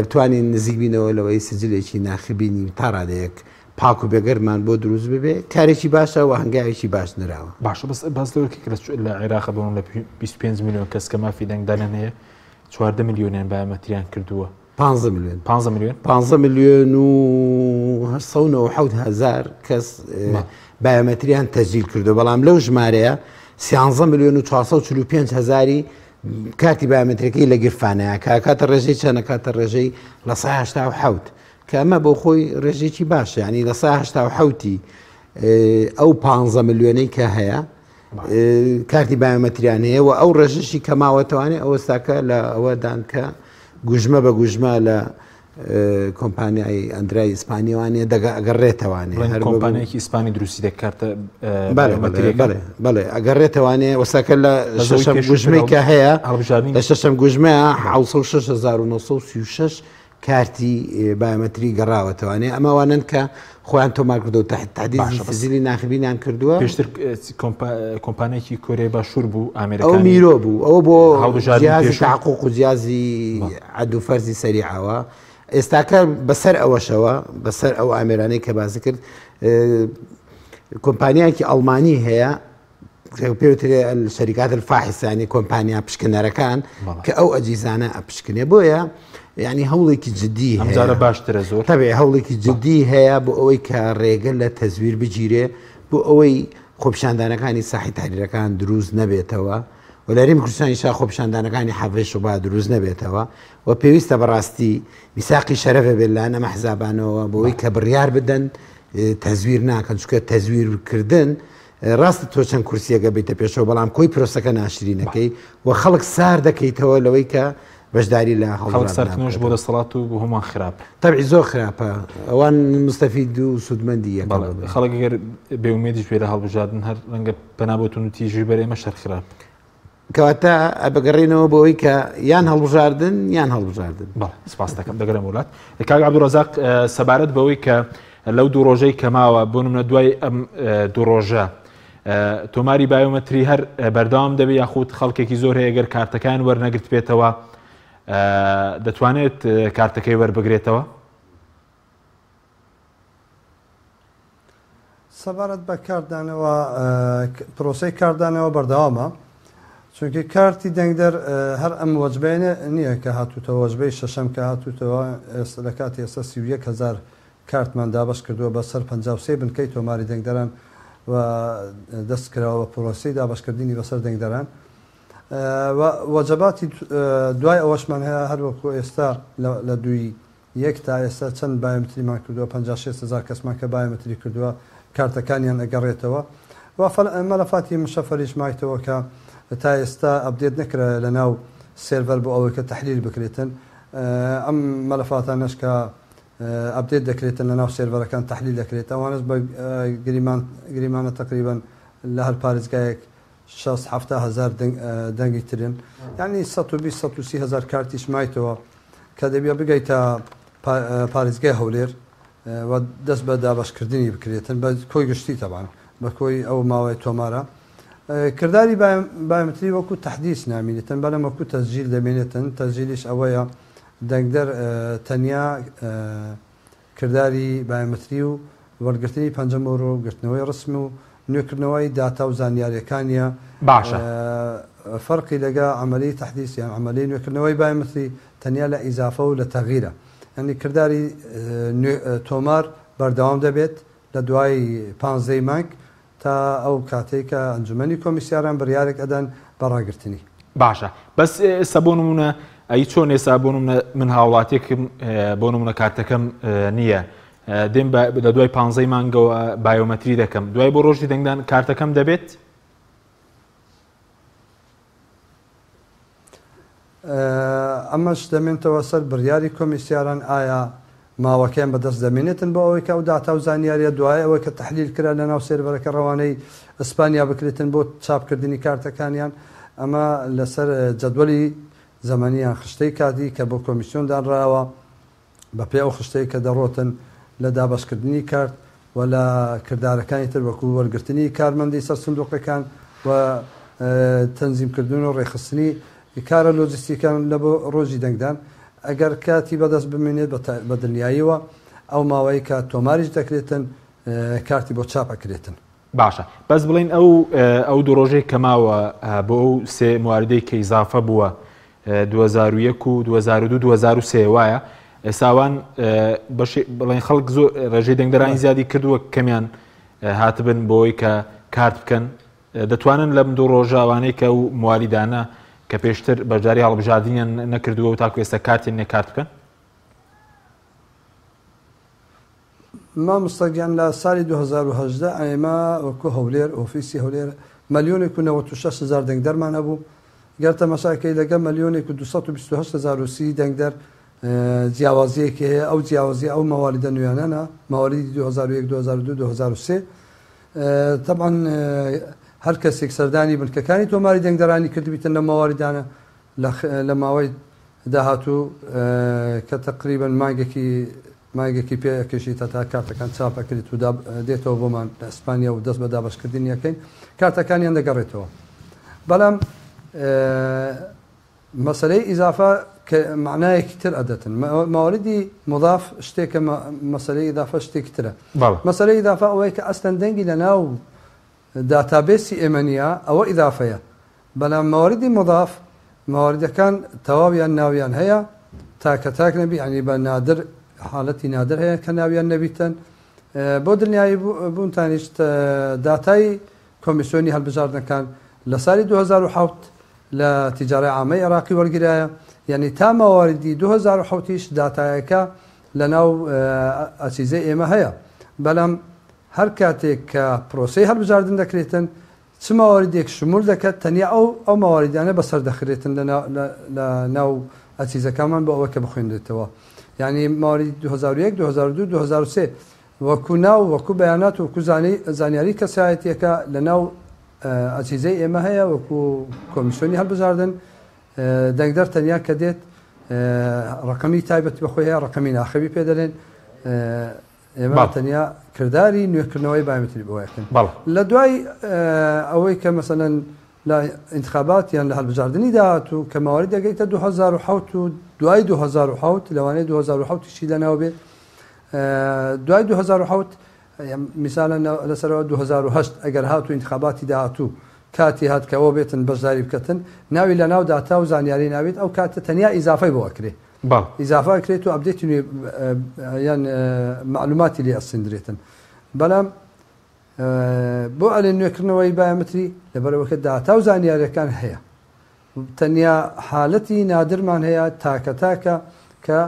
Speaker 5: بتوانین نزیک بینەوە لەوەی سجلێکی ناخبینی تا ڕادەیەک پاک و بێگەردمان بۆ دروست ببێ کارێکی باشە و هەنگاوێکی باش نراوە.
Speaker 1: باشە بەس باس لەوە کرد کە لە عێراق بۆ لە 25 میلیۆن کەس کە مافی دەنگدانیان هەیە 14 میلیۆنیان بایۆمەتریان کردووە.
Speaker 5: پانزە ملیۆن.
Speaker 1: پانزە ملیۆن؟
Speaker 5: پانزە ملیۆن و 897 هەزار کەس بایۆمەتریان تەسجیل کردو بەڵام لەو ژمارەیە 13 ملیۆن و 445 هەزاری کارتی بایۆمەتریەکەی لە گرفانەیە کە کاتە ڕێژەی چەنە کاتە ڕێژەی لە 87 کە ئەمە بۆ خۆی ڕێژێکی باشە ینی لە 87 ئەو 15 ملیۆنەی کە هەیە کارتی بایۆمەتریان هەیە و ئەو ڕێژەشی کە ماوەتەوانێ ئەوەستاکە لە ئەوەدان کە گوژمە بە گوژمە لە کۆمپانیای ئەندرای ئیسپانیوانێ دەگە ئەگەڕێتەوانێ
Speaker 1: هەر کۆمپانیایەکی ئیسپانی دروستی دەکاتە
Speaker 5: بەڵێ ئەگەڕێتەوانێ وەساکە لە شەشەم گوژمەی کە هەیە لە شەشەم گوژمەیە 1936 کارتی بایۆمەتری گەڕاوەتەوانێ ئەمە ئەوانەن کە خۆیان تۆمار کردو تحدیثی سجلی ناخبینیان کردووە.
Speaker 1: پێشتر کۆمپانیایەکی کۆریای باشوور بوو ئامێرەکانی
Speaker 5: ئەو میرۆ بوو ئەوە بۆ جیازی تحقق و جیازی عەد و فەرزی سەریعەوە ئێستاکە بەسەر ئەوەشەوە بەسەر ئەو ئامێرانەی کە باسی کرد کۆمپانیایەکی ئەڵمانی هەیە. پێوترێ الشركات الفاحصة ینی کۆمپانیا پشکنەرەکان کە ئەو ئەجیزانە ئەپشکنێ بۆیە یعنی هەوڵێکی جدی
Speaker 1: ئەمجارە باشترە زۆر
Speaker 5: تەبێ هەوڵێکی جدی هەیە بۆ ئەوەی کە ڕێگە لە تەزویر بگیرێ بۆ ئەوەی خۆپیشاندانەکانی ساحی تاریرەکان دروست نەبێتەوە و لە هەرێمی کوردستانیشا خۆپیشاندانەکانی حەڤەی شوبات دروست نەبێتەوە و پێویستە بەڕاستی میساقی شەرەفە بێت لایەن ئەم حزابانەوە بۆی کە بڕیار بدەن تەزویر ناکەن چونکە تەزویرکردن ڕاستە تۆ چەند کورسیەکە بیتە پێشەوە بەڵام کۆی پرۆسەکە ناشرینەکەی و خەڵک سار دەکەیتەوە لەوەی کە بەشداری لە
Speaker 1: خەڵک سەرکردنەوەش بۆ دەسەڵات و بۆ هەمووان خراپ.
Speaker 5: تەبعی زۆر خراپە ئەوان مستەفید و سوودمەندی یەکەم
Speaker 1: بەڵێ خەڵک گەر بێ ئومێدیش بێ لە هەڵبژاردن هەر ڕەنگە پەنا بۆ توندوتیژی بەرێ ئێمەش هەر خراپ.
Speaker 5: کەواتە بگەڕێینەوە بۆ ئەوەی کە یان هەڵبژاردن یان هەڵبژاردن.
Speaker 1: بەڵێ سپاس دەکەم دەگەرم وڵات کاک عەبدولڕەزاق سەبارەت بەوەی کە لەو دوو ڕۆژەی کە ماوە بۆ نمونە دوای ئەم دوو ڕۆژە تۆماری بایۆمەتری هەر بەردەوام دەبێت یاخود خەڵکێکی زۆر هەیە گەر کارتەکان وەرنەگرت بێتەوە دەتوانێت کارتەکەی وەربگرێتەوە؟
Speaker 6: سەبارەت بە کاردانەوە پرۆسەی کاردانەوە بەردەوامە چونکی کارتی دەنگدەر هەر ئەم وەجبەیە نییە کە هاتووتەوە وەجبەی شەشەم کە هاتووتەوە ئێستا لە کاتی ئێستا 31 هزار کارتمان دابەش کردووە بە سەر 53 بنکەی تۆماری دەنگدەران و دەست کراوە بە پرۆسەی دابەشکردنی بەسەر دەنگدەران و وەجباتی دوای ئەوەشمان هەیە هەروەکو ئێستا لە دووی یەک تا ئێستا چەند بایۆمتریمان کردووە 50 60 هەزار کەسمان کە بایۆمتری کردووە کارتەکانیان ئەگەڕێتەوە و مەلەفاتی مشەفەریش مایتەوە کە تا ئێستا update نەکرایە لە ناو سێرڤەر بۆ ئەوەی کە تەحلیل بکرێتن ئەم مەلەفاتانەش کە update دەکرێتن لە ناو سێرڤەرەکان تەحلیل دەکرێت ئەوانەش بە گریمان گریمانە تەقریبەن لە هەر پارێزگایەک 60 70 هەزار دەنگی ترن یعنی 120 130 هەزار کارتیش مایتەوە کە دەبێ بگەیتە پارێزگای هەولێر و دەست بە دابەشکردنی بکرێتن بە کۆی گشتی تەبان بە کۆی ئەو ماوەی تۆمارە کرداری بایۆمتری وەکو تەحدیس نامینێتن بەلەم وەکو تەسجیل دەمێنێتن تەسجیلیش ئەوەیە دەنگدەر تەنیا کرداری بایۆمەتری و وەرگرتنی پەنجەمۆر و گرتنەوەی ڕسم و نوێکردنەوەی داتا و زانیاریەکانیە
Speaker 1: باشە.
Speaker 6: فەرقی لەگە عەمەلی تەحدیس یان عەمەلی نوێکردنەوەی بایۆمەتری تەنیا لە ئیزافە و لە تەغیرە یانی کرداری نوێ تۆمار بەردەوام دەبێت لە دوای پانزەی مانگ تا ئەو کاتەی کە ئەنجومەنی کۆمیسیاران بریارێک ئەدەن بە ڕاگرتنی.
Speaker 1: باشە بەس ئێستا بۆ نمونە ئەی چۆن ئێستا بۆ نمونە من هاوڵاتێکم بۆ نمونە کارتەکەم نییە دێم لە دوای پانزەی مانگەوە بایۆمەتری دەکەم دوای بۆ ڕۆژی دەنگدان کارتەکەم دەبێت؟
Speaker 6: ئەمەش دەمێنتەوە سەر بڕیاری کۆمیسیاران ئایا ماوەکەیان بەدەست دەمێنێتن بۆ ئەوەی کە ئەو داتا و زانیاریە دوای ئەوەی کە تەحلیل کرا لەناو سێرڤەرەکە ڕەوانەی ئیسپانیا بکرێتن بۆ چاپکردنی کارتەکانیان ئەمە لەسەر جەدوەلی زەمەنی یان خشتەی کاتی کە بۆ کۆمیسیۆن دانراوە بەپێی ئەو خشتەی کە دەڕۆتن لە دابەشکردنی کارت و لە کردارەکانی تر وەکو وەرگرتنی کارمەندی سەر سندوقەکان و تەنزیمکردن و ڕێکخستنی کارە لۆجستیکان لە بۆ ڕۆژی دەنگدان ئەگەر کاتی بەدەست بمێنێت بە دڵنیاییەوە ئەو ماوەی کە تۆماریش دەکرێتن کارتی بۆ چاپ ئەکرێتن.
Speaker 1: باشە بەس بڵین ئەو ئەو دوو ڕۆژەی کە ماوە بۆ ئەو سێ مواردەی کە ئیزافە بووە 2001 و 2002 2003 وایە ئێساوان بەشی بڵێن خەڵک زۆر ڕێژەی دەنگدەرانی زیادی کردووە کەمیان هاتبن بۆی کە کارت بکەن دەتوانن لەم دوو ڕۆژاوانەی کە و موالیدانە کە پێشتر بەشداری هەڵبژاردنیان نەکردووە و تاکو ئێستا کارتیان نیە کارت بکەن؟
Speaker 6: مامۆستا گیان لە سالی 2018 ئێمە وەکو هەولێر ئۆفیسی هەولێر ملیۆنێک و 96 هەزار دەنگدەرمان هەبوو گەر تەماشاکەی لەگە ملیۆنێک و 228 هەزار و سی دەنگدەر جیاوازیەکی هەیە ئەو جیاوازی ئەو مەوالیدە نوێیانەنە مەوالیدی 2001 2002 2003 تەبعەن هەر کەسێک سەردانی بنکەکانی تۆماری دەنگدەرانی کردبیتن لە مەوالیدانە لە ماوەی داهاتوو کە تەقریبەن مانگێکی مانگێکی پێ ئەکێشیتە تا کارتەکان چاپ ئەکرێت و دێتەوە بۆمان لە ئیسپانیا و دەست بە دابەشکردنی ئەکەین کارتەکانیان دەگەڕێتەوە بەڵام مەسەلەی ئیزافە کە معنایەکی تر ئەدەتن مواردی مضاف شتێکە مەسەلەی ئیزافە شتێکی ترە مەسەلەی ئیزافە ئەوەیە کە ئەسلەن دەنگی لە ناو. داتابێسی ئێمە نییە ئەوە ئیزافەیە بەلام مواردی مضاف مواردەکان تەواویان ناویان هەیە تاکە تاک نەبی یانی بە نادر حالەتی نادر هەیە کە ناویان نەبیتن بۆ دلنیایی بوونتانیش داتای کۆمیسیۆنی هەلبژاردنەکان لە سالی 2007 لە تیجارەی عامەی عێراقی وەرگیرایە یعنی تا مواردی 2007 یش داتایەکە لە ناو ئەچیزەی ئێمە هەیە بەلام هەر کاتێک کە پرۆسەی هەلبژاردن دەکرێتن چ مواردێک شمول دەکەت تەنیا ئەو ئەو مواردانە بەسەر دەخرێتن لە لە ناو ئەچیزەکانمان بۆ ئەوە کە بخوێنرێتەوە یعنی مواردی 2001 2002 2003 وەکو ناو وەکو بەیانات وەکو زانی زانیاری کەسایەتیەکە لە ناو ئەچیزەی ئێمە هەیە وەکو کۆمیسیۆنی هەڵبژاردن دەنگدەر تەنیا کە دێت ڕقەمی تایبەت بەخۆی هەیە ڕقەمی ناخەوی پێ دەلێن ئێمە تەنیا کرداری نوێکردنەوەی بایۆمەتری بۆ ئەکەین. لە دوای ئەوەی کە مەسەلەن لە ئینتخابات یان لە هەلبژاردنی داهاتوو کە ماوەی دەگەیتە 2007 و دوای 2007 لەوانەیە 2007 یشی لەناو بێت دوای 2007 میسالە لەسەرەوە 2008 ئەگەر هاتوو ئینتخاباتی داهاتوو کاتی هات کە ئەوە بێتن بەشداری بکەتن ناوی لە ناو داتا و زانیاری ناویت ئەو کاتە تەنیا ئیزافەی بۆ ئەکرێ
Speaker 1: بەڵێ.
Speaker 6: ئیزافە ئەکرێت و ئەپدەیتی نوێ یان مەعلوماتی لێ ئەسیندرێتن بەلام بۆ ئەلێن نوێکردنەوەی بایۆمەتری لەبەرئەوەی کە داتا و زانیاریەکان هەیە تەنیا حالەتی نادرمان هەیە تاکە تاکە کە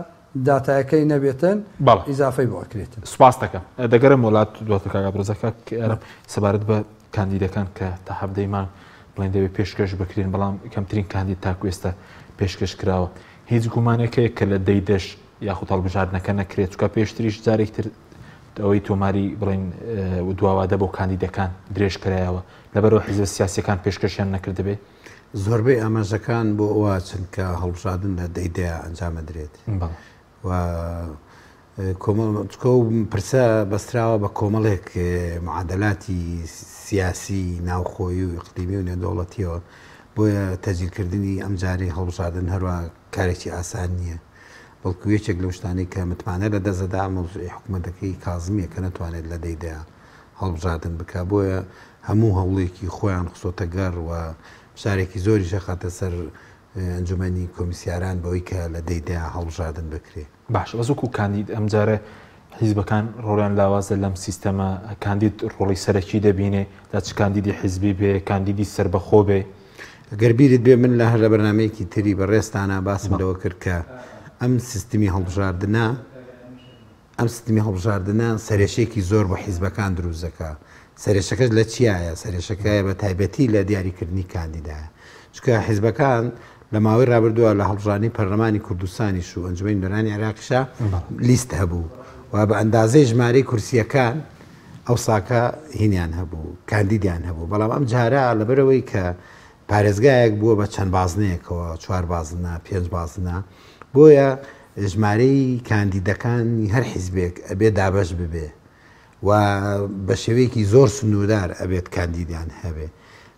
Speaker 6: داتایەکەی نەبێتن
Speaker 1: بەڵێ.
Speaker 6: ئیزافەی بۆ ئەکرێتن.
Speaker 1: سوپاست دەکەم. دەگەرێمەوە لات دواتر کاک عەبدولرەزاق. کاک ئارام سەبارەت بە کاندیدەکان کە تا حەڤدەی مانگ بڵێن دەبێت پێشکەش بکرێن بەڵام کەمترین کاندید تاکو ئێستا پێشکەش کراوە هیچ گومانێک هەیە کە لە دەی دەش یاخود هەڵبژاردنەکە نەکرێت چونکە پێشتریش جارێک تر ئەوەی تۆماری بڵێن دواوادە بۆ کاندیدەکان درێژ کرایەوە لەبەرەوە حیزبە سیاسیەکان پێشکەشیان نەکردبێ؟
Speaker 5: زۆربەی ئاماژەکان بۆ ئەوە چن کە هەڵبژاردن لە دەی دەیا ئەنجام ئەدرێت و کۆمەڵ چکە و پرسە بەستراوە بە کۆمەڵێک معادلاتی سیاسی ناوخۆیی و ئیقلیمی و نێودەوڵەتیەوە بۆیە تەجیلکردنی ئەم جارەی هەڵبژاردن هەروا کارێکی ئاسان نییە بەڵکو یەکێک لەو شتانەی کە متمانە لە دەست دەدا مەوزوعی حکومەتەکەی کازمیە کە نەتوانێت لە دەی دەیا هەڵبژاردن بکا بۆیە هەموو هەوڵێکی خۆیان خستۆتە گەڕ و فشارێکی زۆریش ئەخاتە سەر ئەنجومەنی کۆمیسیاران بەوەی کە لە دەی دەیا هەڵبژاردن بکرێ.
Speaker 1: باشە بەس وەکو کاندید ئەمجارە حیزبەکان ڕۆڵیان لاوازە لەم سیستەمە کاندید ڕۆڵی سەرەکی دەبینێ جا چ کاندیدی حیزبی بێ کاندیدی سەربەخۆ بێ.
Speaker 5: گەر بیرت بێ من لە هەر لە بەرنامەیەکی تری بەڕێزتانا باسم لەوە کرد کە ئەم سیستمی هەڵبژاردنە ئەم سیستمی هەڵبژاردنە سەرێشەیەکی زۆر بۆ حیزبەکان دروست دەکا. سەرێشەکەش لە چیایە؟ سەرێشەکە بە تایبەتی لە دیاریکردنی کاندیدایە. چونکە حیزبەکان لە ماوەی رابردووە لە هەڵبژاردنی پەرلەمانی کوردستانیش و ئەنجومەنی نوێنەرانی عێراقیشا لیست هەبوو و بە ئەندازەی ژمارەی کورسییەکان ئەوساکە هینیان هەبوو، کاندیدیان هەبوو. بەڵام ئەم جارە لەبەرئەوەی کە پارێزگایەک بووە بە چەند بازنەیەکەوە، چوار بازنە، پێنج بازنە، بۆیە ژمارەی کاندیدەکانی هەر حیزبێک ئەبێ دابەش ببێ و بە شێوەیەکی زۆر سنووردار ئەبێت کاندیدیان هەبێ.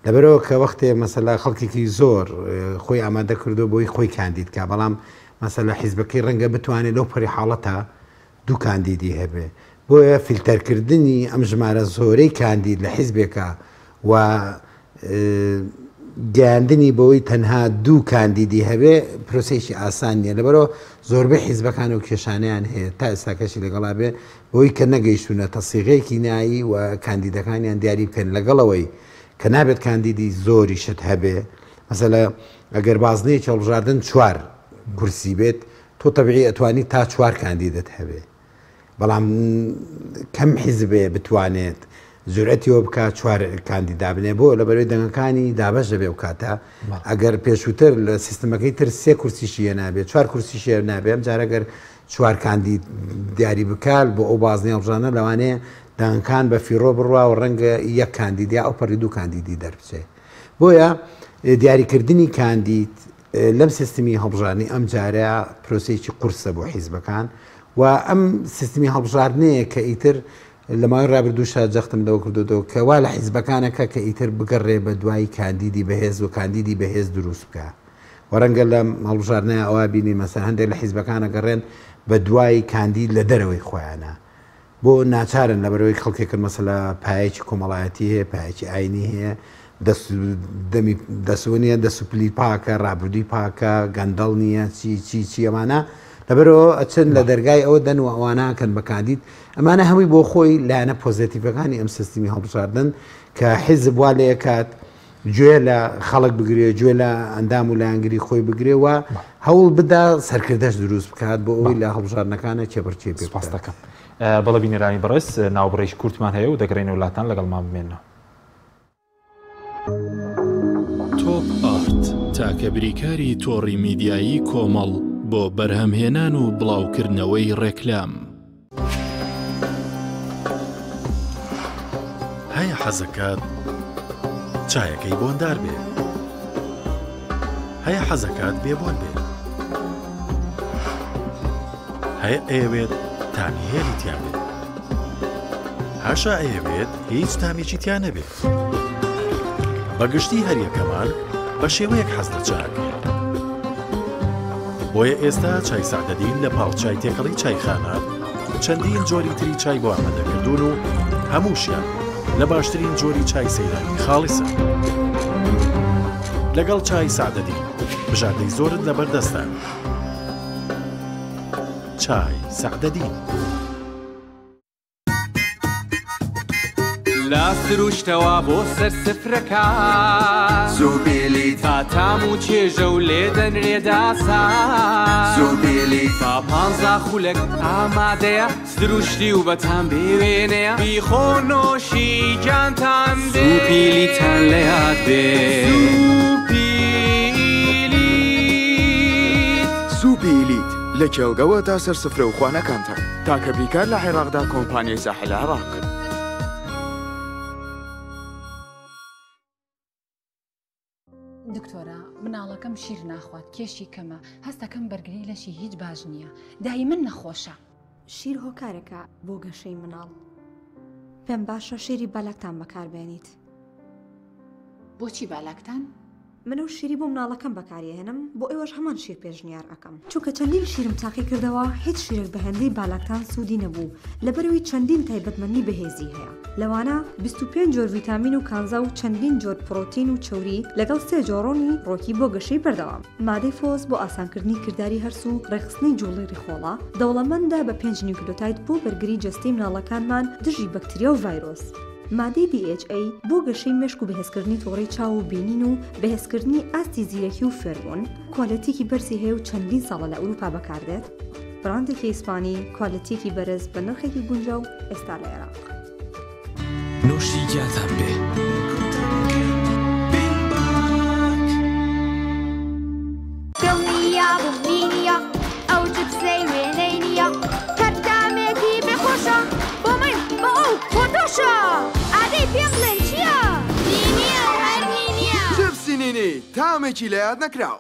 Speaker 5: لەبەرئەوە کە وەختێ مەسەلا خەڵکێکی زۆر خۆی ئامادە کردووە بۆی خۆی کاندید کا، بەڵام مەسەلا حیزبەکەی ڕەنگە بتوانێ لەو پەڕی حاڵەتا دوو کاندیدی هەبێ. بۆیە فیلتەرکردنی ئەم ژمارە زۆرەی کاندید لە حیزبێکا و گەیاندنی بەوەی تەنها دوو کاندیدی هەبێ پرۆسەیەکی ئاسان نییە لەبەرەوە زۆربەی حیزبەکان و کێشانیان هەیە تا ئێستاکەشی لەگەڵا بێ بەوەی کە نەگەیشتونەتە سیغەیەکی نایی و کاندیدەکانیان دیاری بکەن لەگەڵەوەی کە نابێت کاندیدی زۆریشت هەبێ مەسەلە ئەگەر بازنەیەکی هەڵبژاردن چوار کورسی بێت تۆ تەبیعی ئەتوانی تا چوار کاندیدت هەبێ بەڵام کەم حیزبێ بتوانێت جورئەتی ئەوە بکات چوار کاندید دابنێ بۆ لەبەرەوەی دەنگەکانی دابەش دەبێ ئەو کاتە ئەگەر پێشووتر لە سیستمەکەی تر سێ کورسیشی هێنابێ چوار کورسیشی هێنابێ ئەم جارە گەر چوار کاندید دیاری بکات بۆ ئەو بازنەی هەڵبژاردنە لەوانەیە دەنگەکان بە فیڕۆ بڕوا و ڕەنگە یەک کاندید یا ئەوپەڕی دوو کاندیدی دەربچێ بۆیە دیاریکردنی کاندید لەم سیستمی هەڵبژاردنەی ئەمجارە پرۆسەیەکی قورسە بۆ حیزبەکان و ئەم سیستمی هەڵبژاردنەیە کە ئیتر لە ماوەی ڕابردووشا جەختم لەوە کردوتەوە کە وا لە حیزبەکانەکە کە ئیتر بگەڕێ بە دوای کاندیدی بەهێز و کاندیدی بەهێز دروست بکە و ڕەنگە لە هەڵبژاردنە ئەوە بینی مەسەر هەندێک لە حیزبەکانە گەڕێن بە دوای کاندید لە دەرەوەی خۆیانە. بۆ ناچارن لەبەرئەوەی خەڵکێکن مەسەلە پایەکی کۆمەڵایەتی هەیە پایەکی ئاینی هەیە دەست دەمی دەسوە نییە دەست و پلی پاکە ڕابردووی پاکە گەندەڵ نییە چی چی چی ئەمانە لەبەرەوە ئەچن لە دەرگای ئەوە دەن و ئەواناکەن بە کاندید ئەمانە هەمووی بۆ خۆی لایەنە پۆزەتیڤەکانی ئەم سیستمی هەڵبژاردن کە حیزب وا لێکات گوێ لە خەڵک بگرێ، گوێ لە ئەندام و لایەنگری خۆی بگرێ و هەوڵ بدا سەرکردەش دروست بکات بۆ ئەوەی لە هەڵبژاردنەکانە کێبڕکێ پێ
Speaker 1: سپاس
Speaker 5: بکات.
Speaker 1: دەکەم. بەڵێ بینەرانی بەڕێز ناوبڕێکی کورتمان هەیە و دەگەڕێینەوە لاتان لەگەڵمان بمێننەوە.
Speaker 7: تۆپ ئارت، تاکە بریکاری تۆڕی میدیایی کۆمەڵ بۆ بەرهەمهێنان و بڵاوکردنەوەی ڕێکلام.
Speaker 8: هەیە حەزەکات چایەکەی بۆندار بێ هەیە حەزەکات بێ بۆن بێ هەیە ئەیەوێت تامی هێلی تیا بێت هەشە ئەیەوێت هیچ تامێکی تیا نەبێت بە گشتی هەریەکەمان بە شێوەیەک حەز لە چاکەیە بۆیە ئێستا چای سەعدەدین لە پاڵ چای تێکەڵی چایخانە چەندین جۆری تری چای بۆ ئامادەکردوون و هەمووشیان لە باشترین جۆری چای سەیرانی خاڵیسن. لەگەڵ چای سەعدەدین بژاردەی زۆرت لەبەردەستە. چای سەعدەدین.
Speaker 9: لە سروشتەوە بۆ سەر سفرەکان
Speaker 10: سوپیلیت
Speaker 9: با تام و چێژە و لێ دەنرێ داسان
Speaker 10: سوپیلیت
Speaker 9: با پانزا خولەک ئامادەیە سروشتی و بەتام بێ وێنەیە بیخۆ نۆشی گیانتان بێ سوپیلیتان لە یاد بێ سوپیلیت.
Speaker 10: سوپیلیت لە کێڵگەوە تا سەر سفرە و خوانەکانتان. تاکە بریکار لە عێراقدا کۆمپانیای ساحل عێراق.
Speaker 11: دکتۆرە مناڵەکەم شیر ناخوات کێشی کەمە هەستەکەم بەرگری لەشی هیچ باش نییە دایمەن نەخۆشە.
Speaker 12: شیر هۆکارێکە بۆ گەشەی مناڵ. پێم باشە شیری بالاکتان بەکاربێنیت.
Speaker 11: بۆچی بالاکتان؟
Speaker 12: من ئەو شیری بۆ مناڵەکەم بەکاری ئەهێنم بۆ ئێوەش هەمان شیر پێشنیار ئەکەم چونکە چەندین شیرم تاقی کردەوە هیچ شیرێک بە هێندەی بالاکتان سوودی نەبوو لەبەرئەوەی چەندین تایبەتمەندی بەهێزی هەیە لەوانە 25 جۆر ڤیتامین و کانزا و چەندین جۆر پڕۆتین و چەوری لەگەڵ سێ جۆر ڕۆنی ڕۆکی بۆ گەشەی بەردەوام مادەی فۆس بۆ ئاسانکردنی کرداری هەرس و ڕێکخستنی جوڵەی ڕیخۆڵە دەوڵەمەندە بە پێنج نیوکلۆتاید بۆ بەرگری جەستەی مناڵەکانمان دژی بەکتریا و ڤایرۆس. مادەی DHA بۆ گەشەی مێشک و بەهێزکردنی تۆڕی چاو و بینین و بەهێزکردنی ئاستی زیرەکی و فێربوون، کوالێتیکی بەرزی هەیە و چەندین ساڵە لە ئەوروپا بەکاردێت، براندێکی ئیسپانی، کوالێتییەکی بەرز بە نرخێکی گونجاو ئێستا لە عێراق.
Speaker 13: نۆشی گیاتان بێ.
Speaker 14: دڵنیابووم نینیە ئەو جپسەی وێنەی نییە هەر تامێکی بێ خۆشە بۆ من بۆ ئەو بۆ تۆشە ئادەی پێم بڵێن چییە؟ نینیە و هەر نینیە.
Speaker 10: جپسی نینی تامێکی لەیاد نەکراو.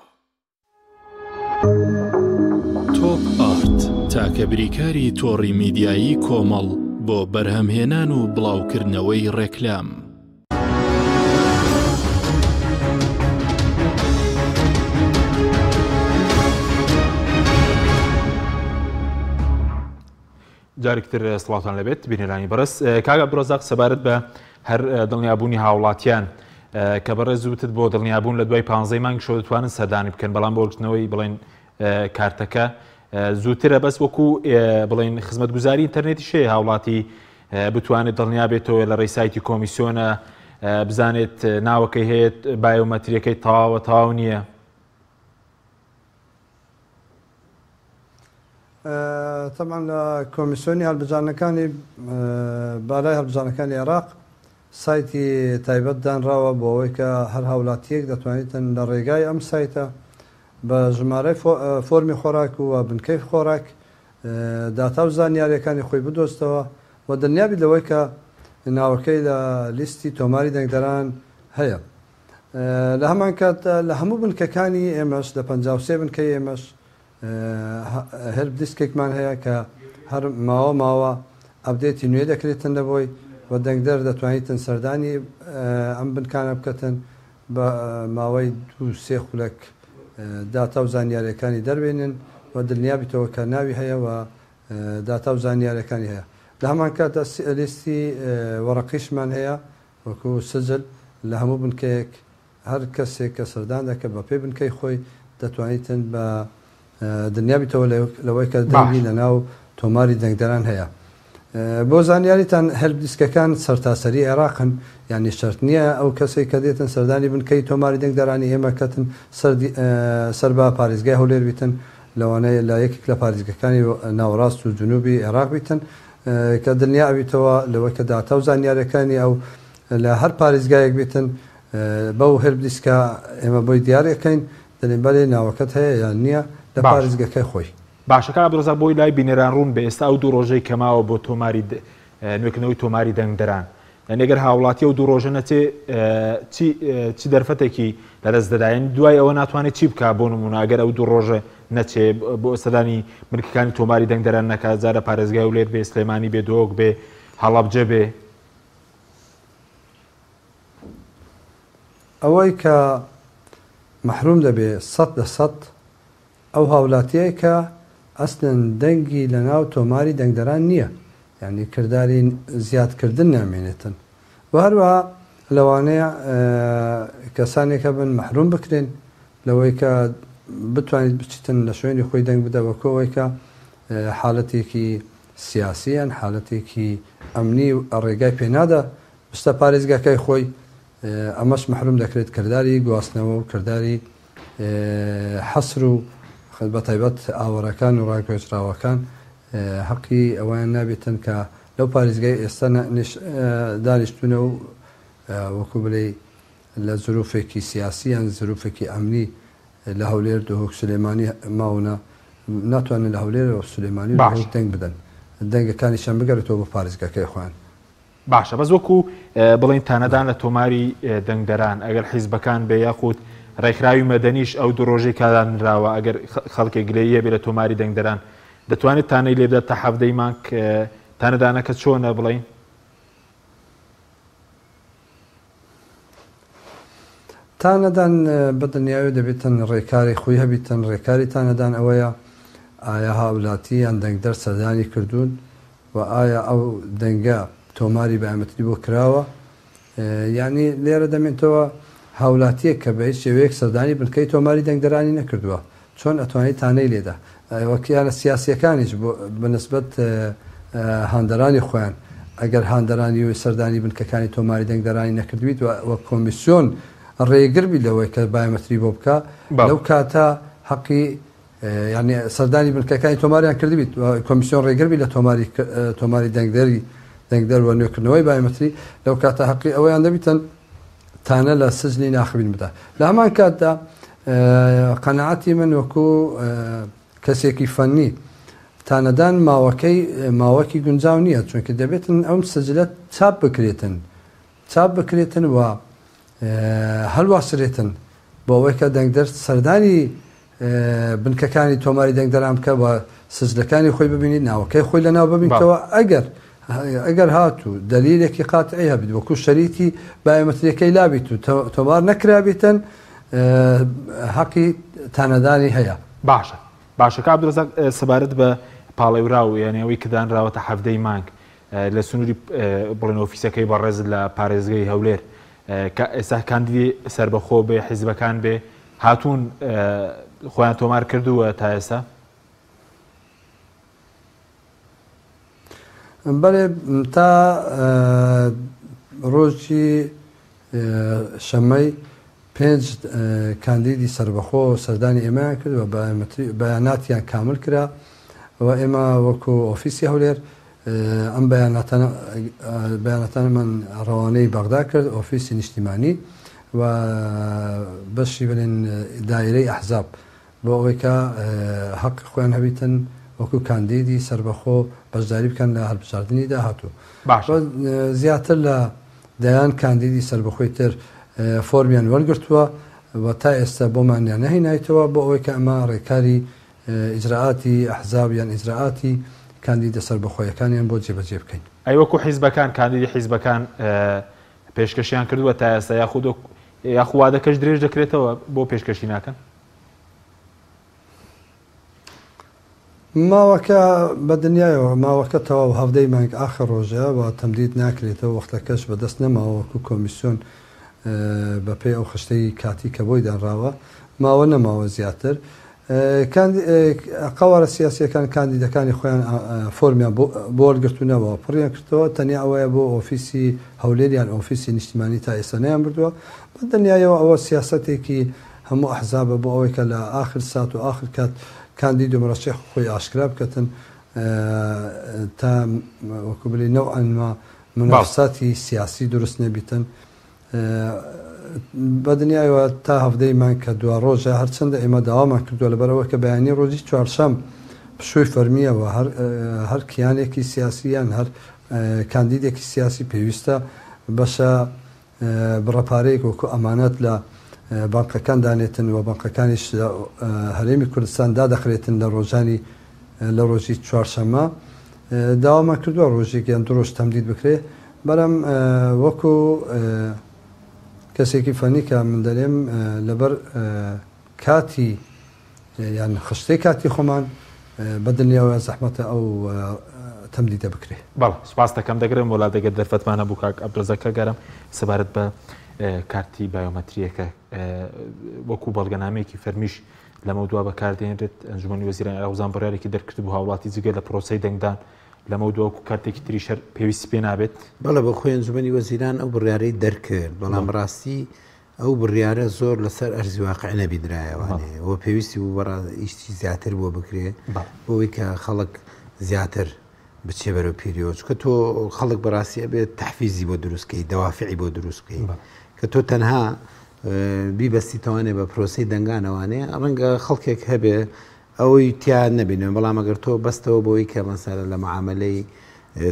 Speaker 7: تۆپ ئارت، تاکە بریکاری تۆڕی میدیایی کۆمەڵ بۆ بەرهەمهێنان و بڵاوکردنەوەی ڕێکلام.
Speaker 1: جارێکتر سڵاوتان لەبێت بینەرانی بەڕێز کاک عەبدولڕەزاق سەبارەت بە هەر دڵنیابوونی هاوڵاتیان کە بەڕێز وتت بۆ دڵنیابوون لە دوای پانزەی مانگ شەوە دەتوانن سەردانی بکەن بەڵام بۆ وەرگرتنەوەی بڵێن کارتەکە زووترە بەس وەکو بڵێن خزمەتگوزاری ئینتەرنێتی شەیە هاوڵاتی بتوانێت دڵنیا بێتەوە لە ڕێی سایتی کۆمیسیۆنە بزانێت ناوەکەی هەیە بایۆمەتریەکەی تەواوە تەواو نییە.
Speaker 6: تەبعەن لە کۆمیسیۆنی هەڵبژاردنەکانی بالای هەڵبژاردنەکانی عێراق سایتی تایبەت دانراوە بۆ ئەوەی کە هەر هاوڵاتییەک دەتوانیتن لە ڕێگای ئەم سایتە بە ژمارەی فۆرمی خۆراک و بنکەی خۆراک داتا و زانیارییەکانی خۆی بدۆزتەوە و دڵنیابیت لەوەی کە ناوەکەی لە لیستی تۆماری دەنگدەران هەیە. لە هەمانکاتدا لە هەموو بنکەکانی ئێمەش، لە 53 بنکەی ئێمەش هێلپ دیسکێکمان هەیە کە هەر ماوە ماوە ئەپدەیتی نوێ دەکرێتن لە بۆی و دەنگدەر دەتوانیتن سەردانی ئەم بنکانە بکەتن بە ماوەی دوو سێ خولەک داتا و زانیاریەکانی دەربێنن و دلنیابیتەوە کە ناوی هەیە و داتا و زانیاریەکانی هەیە. لە هەمان کاتدا لیستی وەڕەقیشمان هەیە وەکو سجل لە هەموو بنکەیەک هەر کەسێک کە سەردان دەکە بە پێی بنکەی خۆی دەتوانیتن بە دنیا بیتەوە لەوەی کە دەنگی
Speaker 1: باشە.
Speaker 6: لە ناو تۆماری دەنگدەران هەیە. بۆ زانیاریتان help desk ەکان سەرتاسەری عێراقن یانی شەرت نییە ئەو کەسەی کە دێتن سەردانی بنکەی تۆماری دەنگدەرانی ئێمە کەتن سەر بە پارێزگای هەولێر بیتن لەوانەیە لە یەکێک لە پارێزگەکانی ناوەڕاست و جنوبی عێراق بیتن کە دڵنیا ئەبیتەوە لەوەی کە داتا و زانیاریەکانی ئەو لە هەر پارێزگایەک بیتن بەو help desk ە ئێمە بۆی دیار ئەکەین دەلێن بەلێ ناوەکەت هەیە یان نییە لە
Speaker 1: باشە.
Speaker 6: پارێزگەکەی خۆی.
Speaker 1: باشە کاک عەبدولڕەزاق بۆی لای بینەران ڕوون بێ ئێستا ئەو دوو ڕۆژەی کە ماوە بۆ تۆماری نوێکردنەوەی تۆماری دەنگدەران یانی ئەگەر هاوڵاتی ئەو دوو ڕۆژە نەچێ چی چ دەرفەتێکی لەدەست دەدا یانی دوای ئەوە ناتوانێت چی بکا بۆ نمونە ئەگەر ئەو دوو ڕۆژە نەچێ بۆ سەدانی بنکەکانی تۆماری دەنگدەران نەکا جا لە پارێزگای هەولێر بێ سلێمانی بێ دهۆک بێ هەڵەبجە بێ.
Speaker 6: ئەوەی کە مەحروم دەبێ 100% ئەو هاولاتیەیە کە ئەسلەن دەنگی لەناو تۆماری دەنگدەران نیە یانی کرداری زیاد کردن نامێنێتن وە هەروەها لەوانەیە کەسانێک هەبن مەحروم بکرێن لەوەی کە بتوانیت بچیتن لە شوێنی خۆی دەنگ بدە وەکو ئەوەی کە حالەتێکی سیاسی یان حالەتێکی ئەمنی ڕێگای پێنادا بچتە پارێزگاکای خۆی ئەمەش مەحروم دەکرێت کرداری گواستنەوە و کرداری حەسر و بەتایبەت ئاوارەکان و ڕاگوێزراوەکان هەقی ئەوەیان نابێتن کە لەو پارێزگای ئێستا دانیشتونە و وەکو بلێی لە زروفێکی سیاسی یان زروفێکی ئەمنی لە هەولێر دهۆک سلێمانی ماونە ناتوانن لە هەولێر و سلێمانی و دهۆک دەنگ بدەن دەنگەکانیشیان بگەڕێتەوە بۆ پارێزگاکەی خۆیان.
Speaker 1: باشە بەس وەکو بڵێین تانەدان لە تۆماری دەنگدەران ئەگەر حیزبەکان بێ یاخود ڕێکخراوی مەدەنیش ئەو دوو ڕۆژەی کادانراوە ئەگەر خەڵکێک گلەیی هەبێ لە تۆماری دەنگدەران دەتوانێت تانەی لێبدات تا حەڤدەی مانگ تانەدانەکە چۆنە بڵێین؟
Speaker 6: تانەدان بە دڵنیایەوە دەبێتن ڕێکاری خۆی هەبیتن، ڕێکاری تانەدان ئەوەیە ئایا هاولاتی یان دەنگدەر سەردانی کردوون و ئایا ئەو دەنگە تۆماری بایۆمەتری بۆ کراوە یانی لێرە دەمێنتەوە هاولاتیەک کە بە هیچ شێوەیەک سەردانی بنکەی تۆماری دەنگدەرانی نەکردووە چۆن ئەتوانی تانەی لێدا وەک یانە سیاسیەکانیش بە نسبەت هاندەرانی خۆیان ئەگەر هاندەرانی و سەردانی بنکەکانی تۆماری دەنگدەرانی نەکردبیت و کۆمیسیۆن ڕێگر بی لەوەی کە بایۆمەتری بۆ بکا لەو کاتە حەقی یعنی سەردانی بنکەکانی تۆماریان کردبیت کۆمیسیۆن ڕێگر بی لە تۆماری تۆماری دەنگدەری دەنگدەر و نوێکردنەوەی بایۆمەتری لەو کاتە حەقی ئەوەیان دەبیتن تانە لە سجلی ناخبین بدا لە هەمان کاتدا قەناعەتی من وەکو کەسێکی فەنی تانەدان ماوەکەی ماوەکی گونجاو نییە چونکە دەبێتن ئەم سجلە چاپ بکرێتن چاپ بکرێتن و هەلواسرێتن بۆ ئەوەی کە دەنگدەر سەردانی بنکەکانی تۆماری دەنگدەران بکە و سجلەکانی خۆی ببینیت ناوەکەی خۆی لەناو ببینیتەوە ئەگەر ئەگەر هاتوو دەلیلێکی قاتعی هەبیت وەکو شەریتی بایۆمەتریەکەی لابیت و تۆمار نەکرابیتن حەقی تانەدانی هەیە.
Speaker 1: باشە باشە کاک عەبدولرەزاق سەبارەت بە پاڵێوراو یانی ئەوەی کە دانراوەتە حەڤدەی مانگ لە سنووری بڵێن ئۆفیسەکەی بەڕێزت لە پارێزگەی هەولێر کە ئێستا کاندیدی سەربەخۆ بێ حیزبەکان بێ هاتوون خۆیان تۆمار کردووە تا ئێستا؟
Speaker 6: بەێ تا ڕۆژی شەمەی پێنج کاندیدی سربەخۆ سەردانی ئێمەیان کرد و بەیاناتیان کامل کرا و ئێمە وەکو ئۆفیسی هەولێر ئەم بەیاناتانەمان ڕەوانەی بەغدا کرد ئۆفیسی نیشتیمانی و بەشی بڵێن دایرەی ئەحزاب بۆ ئەوەی کە هەقی خۆیان هەبیتن وەکو کاندیدی سەربەخۆ بەشداری بکەن لە هەلبژاردنی داهاتوو.
Speaker 1: باشە.
Speaker 6: زیاتر لە دەیان کاندیدی سەربەخۆی تر فۆرمیان وەرگرتووە و تا ئێستا بۆمانیان نەهینایتەوە بۆ ئەوەی کە ئەمە ڕێکاری ئیجرائاتی ئەحزاب یان ئیجرائاتی کاندیدە سەربەخۆیەکانیان بۆ جێبەجێ بکەین.
Speaker 1: ئەی وەکو حیزبەکان کاندیدی حیزبەکان پێشکەشیان کردووە تا ئێستا یاخود یاخو وادەکەش درێژ دەکرێتەوە بۆ پێشکەشی ناکەن؟
Speaker 6: ماوەکە بە دنیایەوە ماوەکە تەواو هەڤدەی مانگ ئاخر ڕۆژە و تەمدید ناکرێتەوە وەختەکەش بە دەست نەماوە وەکو کۆمیسیۆن بە پێی ئەو خشتەی کاتی کە بۆی دانراوە ماوە نەماوە زیاتر قەوارە سیاسیەکان کاندیدەکانی خۆیان فۆرمیان بۆ وەرگرتوونەوە پڕیان کردەوە تەنیا ئەوەیە بۆ ئۆفیسی هەولێر یان ئۆفیسی نیشتیمانی تا ئێستا نەیان بردووە بە دنیایەوە ئەوە سیاسەتێکی هەموو ئەحزابە بۆ ئەوەی کە لە ئاخر سات و ئاخر کات کاندید و مرەشح خۆی ئاشکرا بکەتن تا وەکو بلی نەوعەن ما منافساتی سیاسی دروست نەبیتن بە دنیایەوە تا هەڤدەی مانگ کە دوا ڕۆژە هەرچەندە ئێمە داوامان کردووە لەبەرئەوە کە بەیانی ڕۆژی چوارشەم پشووی فەرمییە و هەر هەر کیانێکی سیاسی یان هەر کاندیدێکی سیاسی پێویستە بەشە بڕە پارەیەک وەکو ئەمانەت لە بانقەکان دانێتن و بانقەکانیش لە هەرێمی کوردستان دادەخرێتن لە ڕۆژانی لە ڕۆژی چوارشەممە داوامان کردووە ڕۆژێک یان دوو ڕۆژ تەمدید بکرێ بەڵام وەکو کەسێکی فەنی کە من دەرێم لەبەر کاتی یان خشتەی کاتی خۆمان بە دڵنیاوە زەحمەتە ئەو تەمدیدە بکرێ.
Speaker 1: بەڵێ سوپاست دەکەم دەگرم وەلا دەگەر دەرفەتمان هەبوو کاک عەبدولرەزاق کاک ئارام سەبارەت بە کارتی بایۆمەتریەکە وەکو بەڵگەنامەیەکی فەرمیش لەمە دوا بەکاردێنرێت ئەنجومەنی وەزیران عێراق وزان بڕیارێکی دەرکردبوو هاوڵاتی جگە لە پرۆسەی دەنگدان لەمە دوا وەکو کارتێکی تریش هەر پێویستی پێ نابێت.
Speaker 5: بەڵێ بۆ خۆی ئەنجومەنی وەزیران ئەو بڕیارەی دەرکرد بەڵام ڕاستی ئەو بڕیارە زۆر لەسەر ئەرزی واقع نەبیندرایەوانێ و پێویستی بوو بەڕا ئیشتی زیاتر بۆ بکرێ بۆ ئەوەی کە خەڵک زیاتر بچێ بەرەو پیریەوە چونکە تۆ خەڵک بەڕاستی ئەبێت تەحفیزی بۆ دروست کەی دەوافعی بۆ دروست بکەی کە تۆ تەنها بیبەستیتەوانێ بە پرۆسەی دەنگانەوانێ ڕەنگە خەڵکێک هەبێ ئەوەی تیا نەبینن بەڵام ئەگەر تۆ بەستەوە بۆی کە مەسەلە لە معاملەی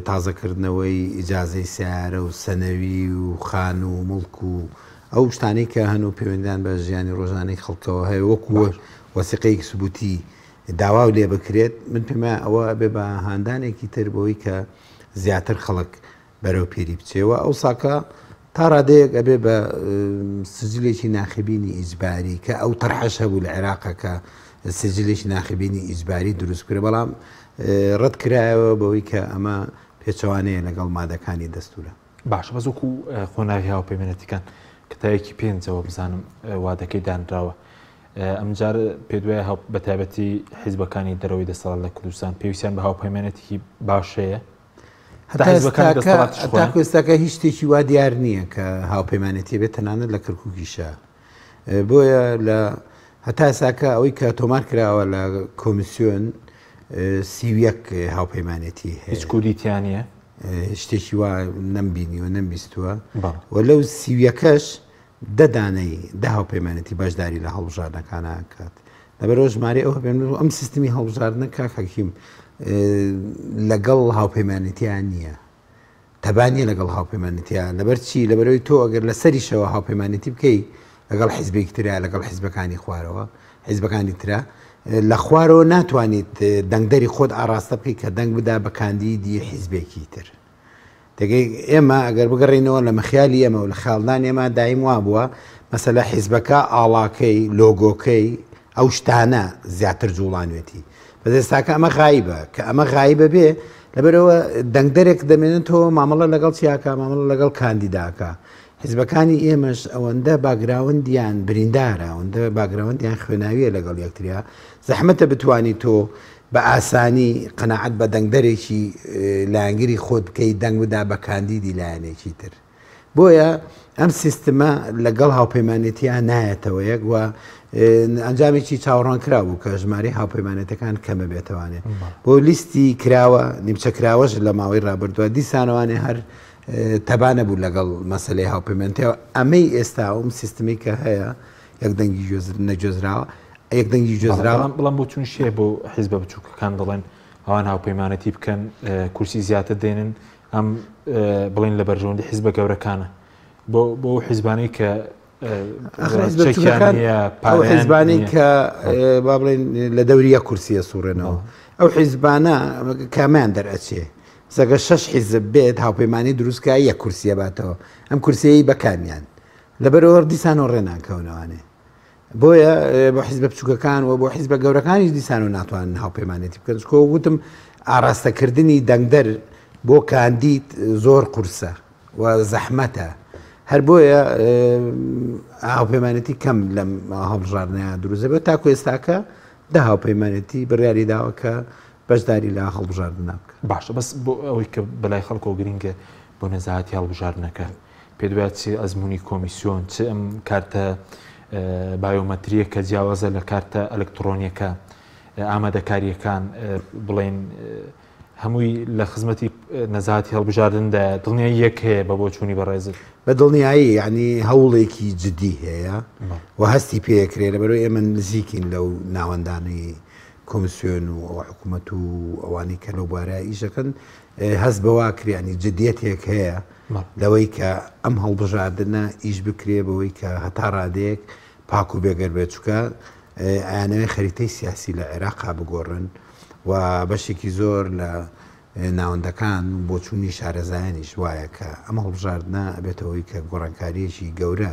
Speaker 5: تازەکردنەوەی ئیجازەی سیارە و سەنەوی و خان و مڵک و ئەو شتانەی کە هەن و پەیوەندیان بە ژیانی ڕۆژانەی خەڵکەوە هەیە وەکو وەسیقەیەکی سبوتی داواو لێ بکرێت من پێم وایە ئەوە ئەبێ بە هاندانێکی تر بۆی کە زیاتر خەڵک بەرەو پیری بچێ و ئەوساکە تا ڕادەیەک ئەبێ بە سجلێکی ناخبینی ئیجباری کە ئەو تەرحەش هەبوو لە عێراقە کە سجلێکی ناخبینی ئیجباری دروست بکرێ بەڵام ڕەت کرایەوە بەوەی کە ئەمە پێچەوانەیە لەگەڵ مادەکانی دەستورە.
Speaker 1: باشە بەس وەکو قۆناغی هاوپەیمانەتیکان کە تا یەکی پێنجەوە بزانم وادەکەی دانراوە ئەمجار پێدوای بە تایبەتی حیزبەکانی دەرەوەی دەسەڵات لە کوردستان پێویستیان بە هاوپەیمانەتێکی باشەیە
Speaker 5: هەتا ئێستاکە هیچ شتێکی وا دیار نییە کە هاوپەیمانێتی بێت تەنانەت لە کەرکووکیشە بۆیە لە هەتا ئێستاکە ئەوەی کە تۆمار کراوە لە کۆمیسیۆن 31 هاوپەیمانێتی هەیە
Speaker 1: هیچ کوردی تیا نییە
Speaker 5: شتێکی وا نەمبینیوە نەمبیستووە و لەو سیویەکەش دە دانەی دە هاوپەیمانێتی بەشداری لە هەڵبژاردنەکان ئەکات لەبەرئەوە ژمارەی ئەو هەپێن ئەم سیستمی هەڵبژاردنە کاک حەکیم لەگەڵ هاوپەیمانێتیان نییە تەبا نییە لەگەڵ هاوپەیمانێتیا لەبەر چی لەبەرەوەی تۆ ئەگەر لەسەریشەوە هاوپەیمانێتی بکەی لەگەڵ حیزبێکی ترا لەگەڵ حیزبەکانی خوارەوە حیزبەکانی ترا لە خوارەوە ناتوانیت دەنگدەری خۆت ئاراستە بکەیت کە دەنگ بدا بە کاندیدی حیزبێکی تر تێگەی ئێمە ئەگەر بگەڕێینەوە لە مەخیالی ئێمە و لە خەیاڵدانی ئێمە دایم وابووە مەسەلە حیزبەکە ئاڵاکەی لۆگۆکەی ئەو شتانە زیاتر جوڵانوێتی بەس ئێستاکە ئەمە غایبە کە ئەمە غایبە بێ لەبەرەوە دەنگدەرێک دەمێنێتەوە مامەڵە لەگەڵ چیاکە مامەڵە لەگەڵ کاندیداکە حیزبەکانی ئێمەش ئەوەندە باگراوندیان بریندارە ئەوەندە باگراوندیان خوێناویە لەگەڵ یەکتریا زەحمەتە بتانی تۆ بە ئاسانی قەناعەت بە دەنگدەرێکی لایەنگری خۆت بکەی دەنگ بدا بە کاندیدی لایەنێکی تر. بۆیە ئەم سیستمە لەگەڵ هاوپەیمانێتیا نایەتەوە یەک و ئەنجامێکی چاوەڕوانکراو بوو کە ژمارەی هاوپەیمانێتەکان کەمە بێتەوانێ بۆ لیستی کراوە نیمچە کراوەش لە ماوەی ڕابردووە دیسانەوانێ هەر تەبا نەبوو لەگەڵ مەسلەی هاوپەیمانێتیەوە ئەمەی ئێستا ئەوم سیستمی کە هەیە یەک دەنگی نەگوێزراوە یەک دەنگی گوێزراوە.
Speaker 1: بەڵام بۆچوون شێ بۆ حیزبە بچووکەکان دەڵێن ئەوان هاوپەیمانەتی بکەن کورسی زیاتر دێنن ئەم بڵین لە بەرژەوەندی حیزبە گەورەکانە بۆ بۆ حیزبانەی کە
Speaker 5: ئەو حیزبانەی کە با بڵێن لە دەوری یەک کورسیە سوڕێنەوە ئەو حیزبانە کامیان دەرئەچێ سەگە شەش حیزب بێت هاوپەیمانی دروستکە یەک کورسیە باتەوە ئەم کورسیەی بەکامیان لەبەرئەوە دیسانەوە ڕێ ناکەونەوانێ. بۆیە بۆ حیزبە بچووکەکان و بۆ حیزبە گەورەکانیش دیسان و ناتوانن هاوپەیمانێتی بکەن چکۆ وتم ئاراستەکردنی دەنگدەر بۆ کاندید زۆر قورسە و زەحمەتە هەر بۆیە هاوپەیمانێتی کەم لەم هەڵبژاردنەیە دروست دەبێت تاکو ئێستاکە دە هاوپەیمانێتی بڕیاری داوە کە بەشداری لە هەڵبژاردنە بکە.
Speaker 1: باشە بەس بۆ ئەوەی کە بەلای خەڵکەوە گرینگە بۆ نەزاهەتی هەڵبژاردنەکە پێت وایە چ ئەزموونی کۆمیسیۆن چ ئەم کارتە بایۆمەتریە کە جیاوازە لە کارتە ئەلکترۆنیەکە ئامادەکاریەکان بڵێن هەمووی لە خزمەتی نەزاهەتی هەڵبژاردندا دڵنیایی یەک هەیە بە بۆچوونی بەڕێزت؟
Speaker 5: بە دڵنیایی یعنی هەوڵێکی جدی هەیە و هەستی پێکرێ لەبەرەوەی ئێمە نزیکین لەو ناوەندانەی کۆمسیۆن و ئەو حکوومەت و ئەوانەی کە لەو بارە ئیشەکەن هەست بەوا کرێ جدیەتێک هەیە لەوەی کە ئەم هەڵبژاردنە ئیش بکرێ بەوەی کە هەتا ڕادەیەک پاک و بێگەر بێت چکە ئەیانەوێ خەریتەی سیاسی لە عێراقا بگۆڕن و بەشێکی زۆر لە ناوەندەکان و بۆچوونی شارەزایانیش وایە کە ئەم هەڵبژاردنە ئەبێتە هۆی کە گۆڕانکارییەکی گەورە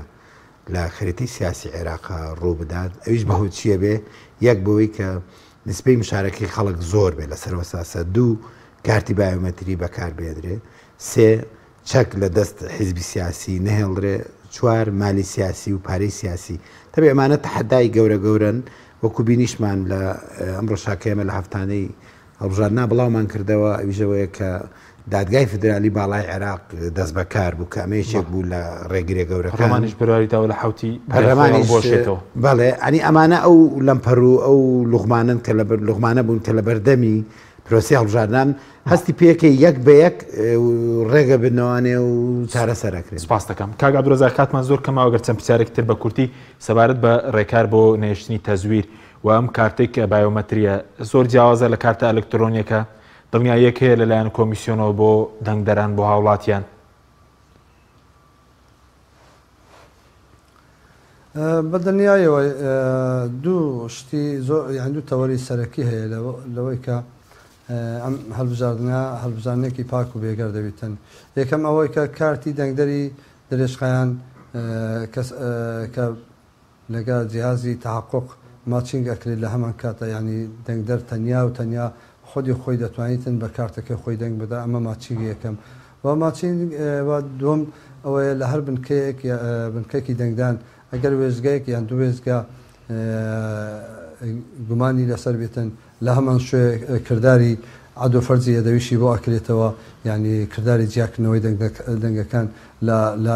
Speaker 5: لە خەریتەی سیاسی عێراقا ڕوو بدات ئەویش بەهۆی چییە بێ یەک بەوەی کە نسبەی مشارەکەی خەڵک زۆر بێ لەسەر وەساسە دوو کارتی بایۆمەتری بەکار بێنرێ سێ چەک لە دەست حیزبی سیاسی نەهێڵرێ، چوار، مالی سیاسی و پارەی سیاسی. تەبعی ئەمانە تەحەدای گەورە گەورەن، وەکو بینیشمان لە ئەمڕۆ شاکە ئێمە لە هەفتانەی هەڵبژاردنا بڵاومان کردەوە، ئەویش ئەوەیە کە دادگای فیدرالی باڵای عێراق دەستبەکار بوو کە ئەمە یەکێک بوو لە ڕێگرە گەورەکان.
Speaker 1: پەرلەمانیش بڕیاری داوە لە حەوتی
Speaker 5: پەرلەمانیش بۆشێتەوە. بەڵێ، ئەنی ئەمانە ئەو لەمپەر و ئەو لوغمانەن کە لەبەر لوغمانە بوون کە لەبەردەمی پرۆسەی هەڵبژاردنان هەستی پێکەی یەک بە یەک ڕێگە بنەوانێ و چارەسەر ئەکرێن.
Speaker 1: سپاست دەکەم کاک عەبدولرەزاق کاتمان زۆر کەمە ئەگەر چەند پرسیارێکی تر بە کورتی سەبارەت بە ڕێکار بۆ نەهێشتنی تەزویر و ئەم کارتەی کە بایۆمەتریە زۆر جیاوازە لە کارتە ئەلکترۆنیەکە دڵنیاییەک هەیە لەلایەن کۆمیسیۆنەوە بۆ دەنگدەران بۆ هاوڵاتیان؟
Speaker 6: بە دڵنیایەوە دوو شتی زۆر یان دوو تەوەری سەرەکی هەیە لەوەی کە ئەم هەڵبژاردنە هەڵبژاردنێکی پاک و بێگەر دەبیتن. یەکەم ئەوەی کە کارتی دەنگدەری درێژخایەن کەس کە لەگە جیهازی تحقق matching ئەکرێت لە هەمان کاتە یانی دەنگدەر تەنیا و تەنیا خودی خۆی دەتوانیتن بە کارتەکەی خۆی دەنگ بدا ئەمە matching یەکەم و matching و دووەم ئەوەیە لە هەر بنکەیەک بنکەکی دەنگدان ئەگەر وێستگەیەک یان دوو وێستگە گومانی لەسەر بێتن لە هەمان شوێ کرداری عەد و فەرزی یەدەویشی بۆ ئەکرێتەوە یانی کرداری جیاکردنەوەی دەنگەکان لە لە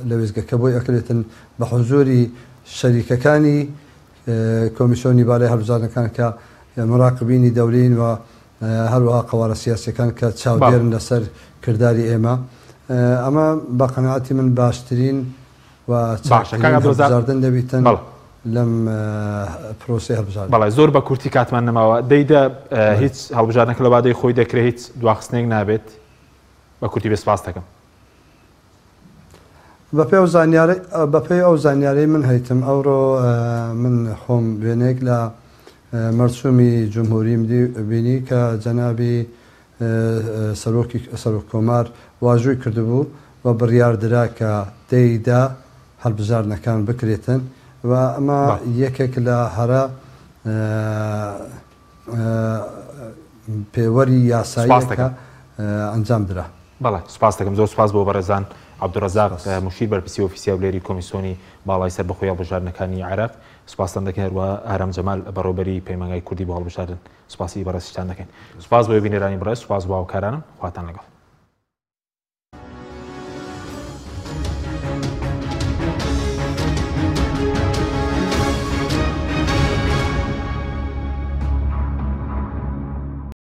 Speaker 6: لە وێستگەکە بۆی ئەکرێتن بە حزوری شەریکەکانی کۆمیسیۆنی بالای هەڵبژاردنەکان کە مراقبینی دەولین و هەروەها قەوارە سیاسیەکان کە چاودێرن لەسەر کرداری ئێمە ئەمە بە قەناعەتی من باشترین و
Speaker 1: باشە کاک
Speaker 6: چاکترین
Speaker 1: عەبدولرەزاق
Speaker 6: هەڵبژاردن دەبیتن
Speaker 1: بەڵێ.
Speaker 6: لەم پرۆسەی هەڵبژاردن.
Speaker 1: بەڵێ زۆر بە کورتی کاتمان نەماوە دەیدە
Speaker 6: بەڵێ.
Speaker 1: هیچ هەڵبژاردنەکە لە وادەی خۆی دەکرێ هیچ دواخستنێک نابێت بە کورتی بێ سپاست دەکەم.
Speaker 6: بەپێی ئەو زانیارەی بەپێی ئەو زانیارەی من هەیتم ئەوڕۆ من خۆم وێنەیەک لە مەرسومی جمهوریم بینی کە جەنابی سەرۆکی سەرۆک کۆمار واژووی کردبوو و بڕیار درا کە دەی دە هەلبژاردنەکان بکرێتن و ئەمە یەکێک لە هەرە پێوەری یاساییە کە ئەنجام درا.
Speaker 1: بەڵێ سوپاست دەکەم زۆر سوپاس بۆ بەڕێزان عەبدولڕەزاق موشیر بەرپرسی ئۆفیسی هەولێری کۆمیسۆنی باڵای سەربەخۆی هەڵبژاردنەکانی عێراق سوپاستان دەکەین هەروەها ئارام جەمال بەڕێوەبەری پەیمانگای کوردی بۆ هەڵبژاردن سوپاسی بەڕێزیشتان دەکەین سوپاس بۆ بینەرانی بەڕێز سوپاس بۆ هاوکارانم خواتان لەگەڵ.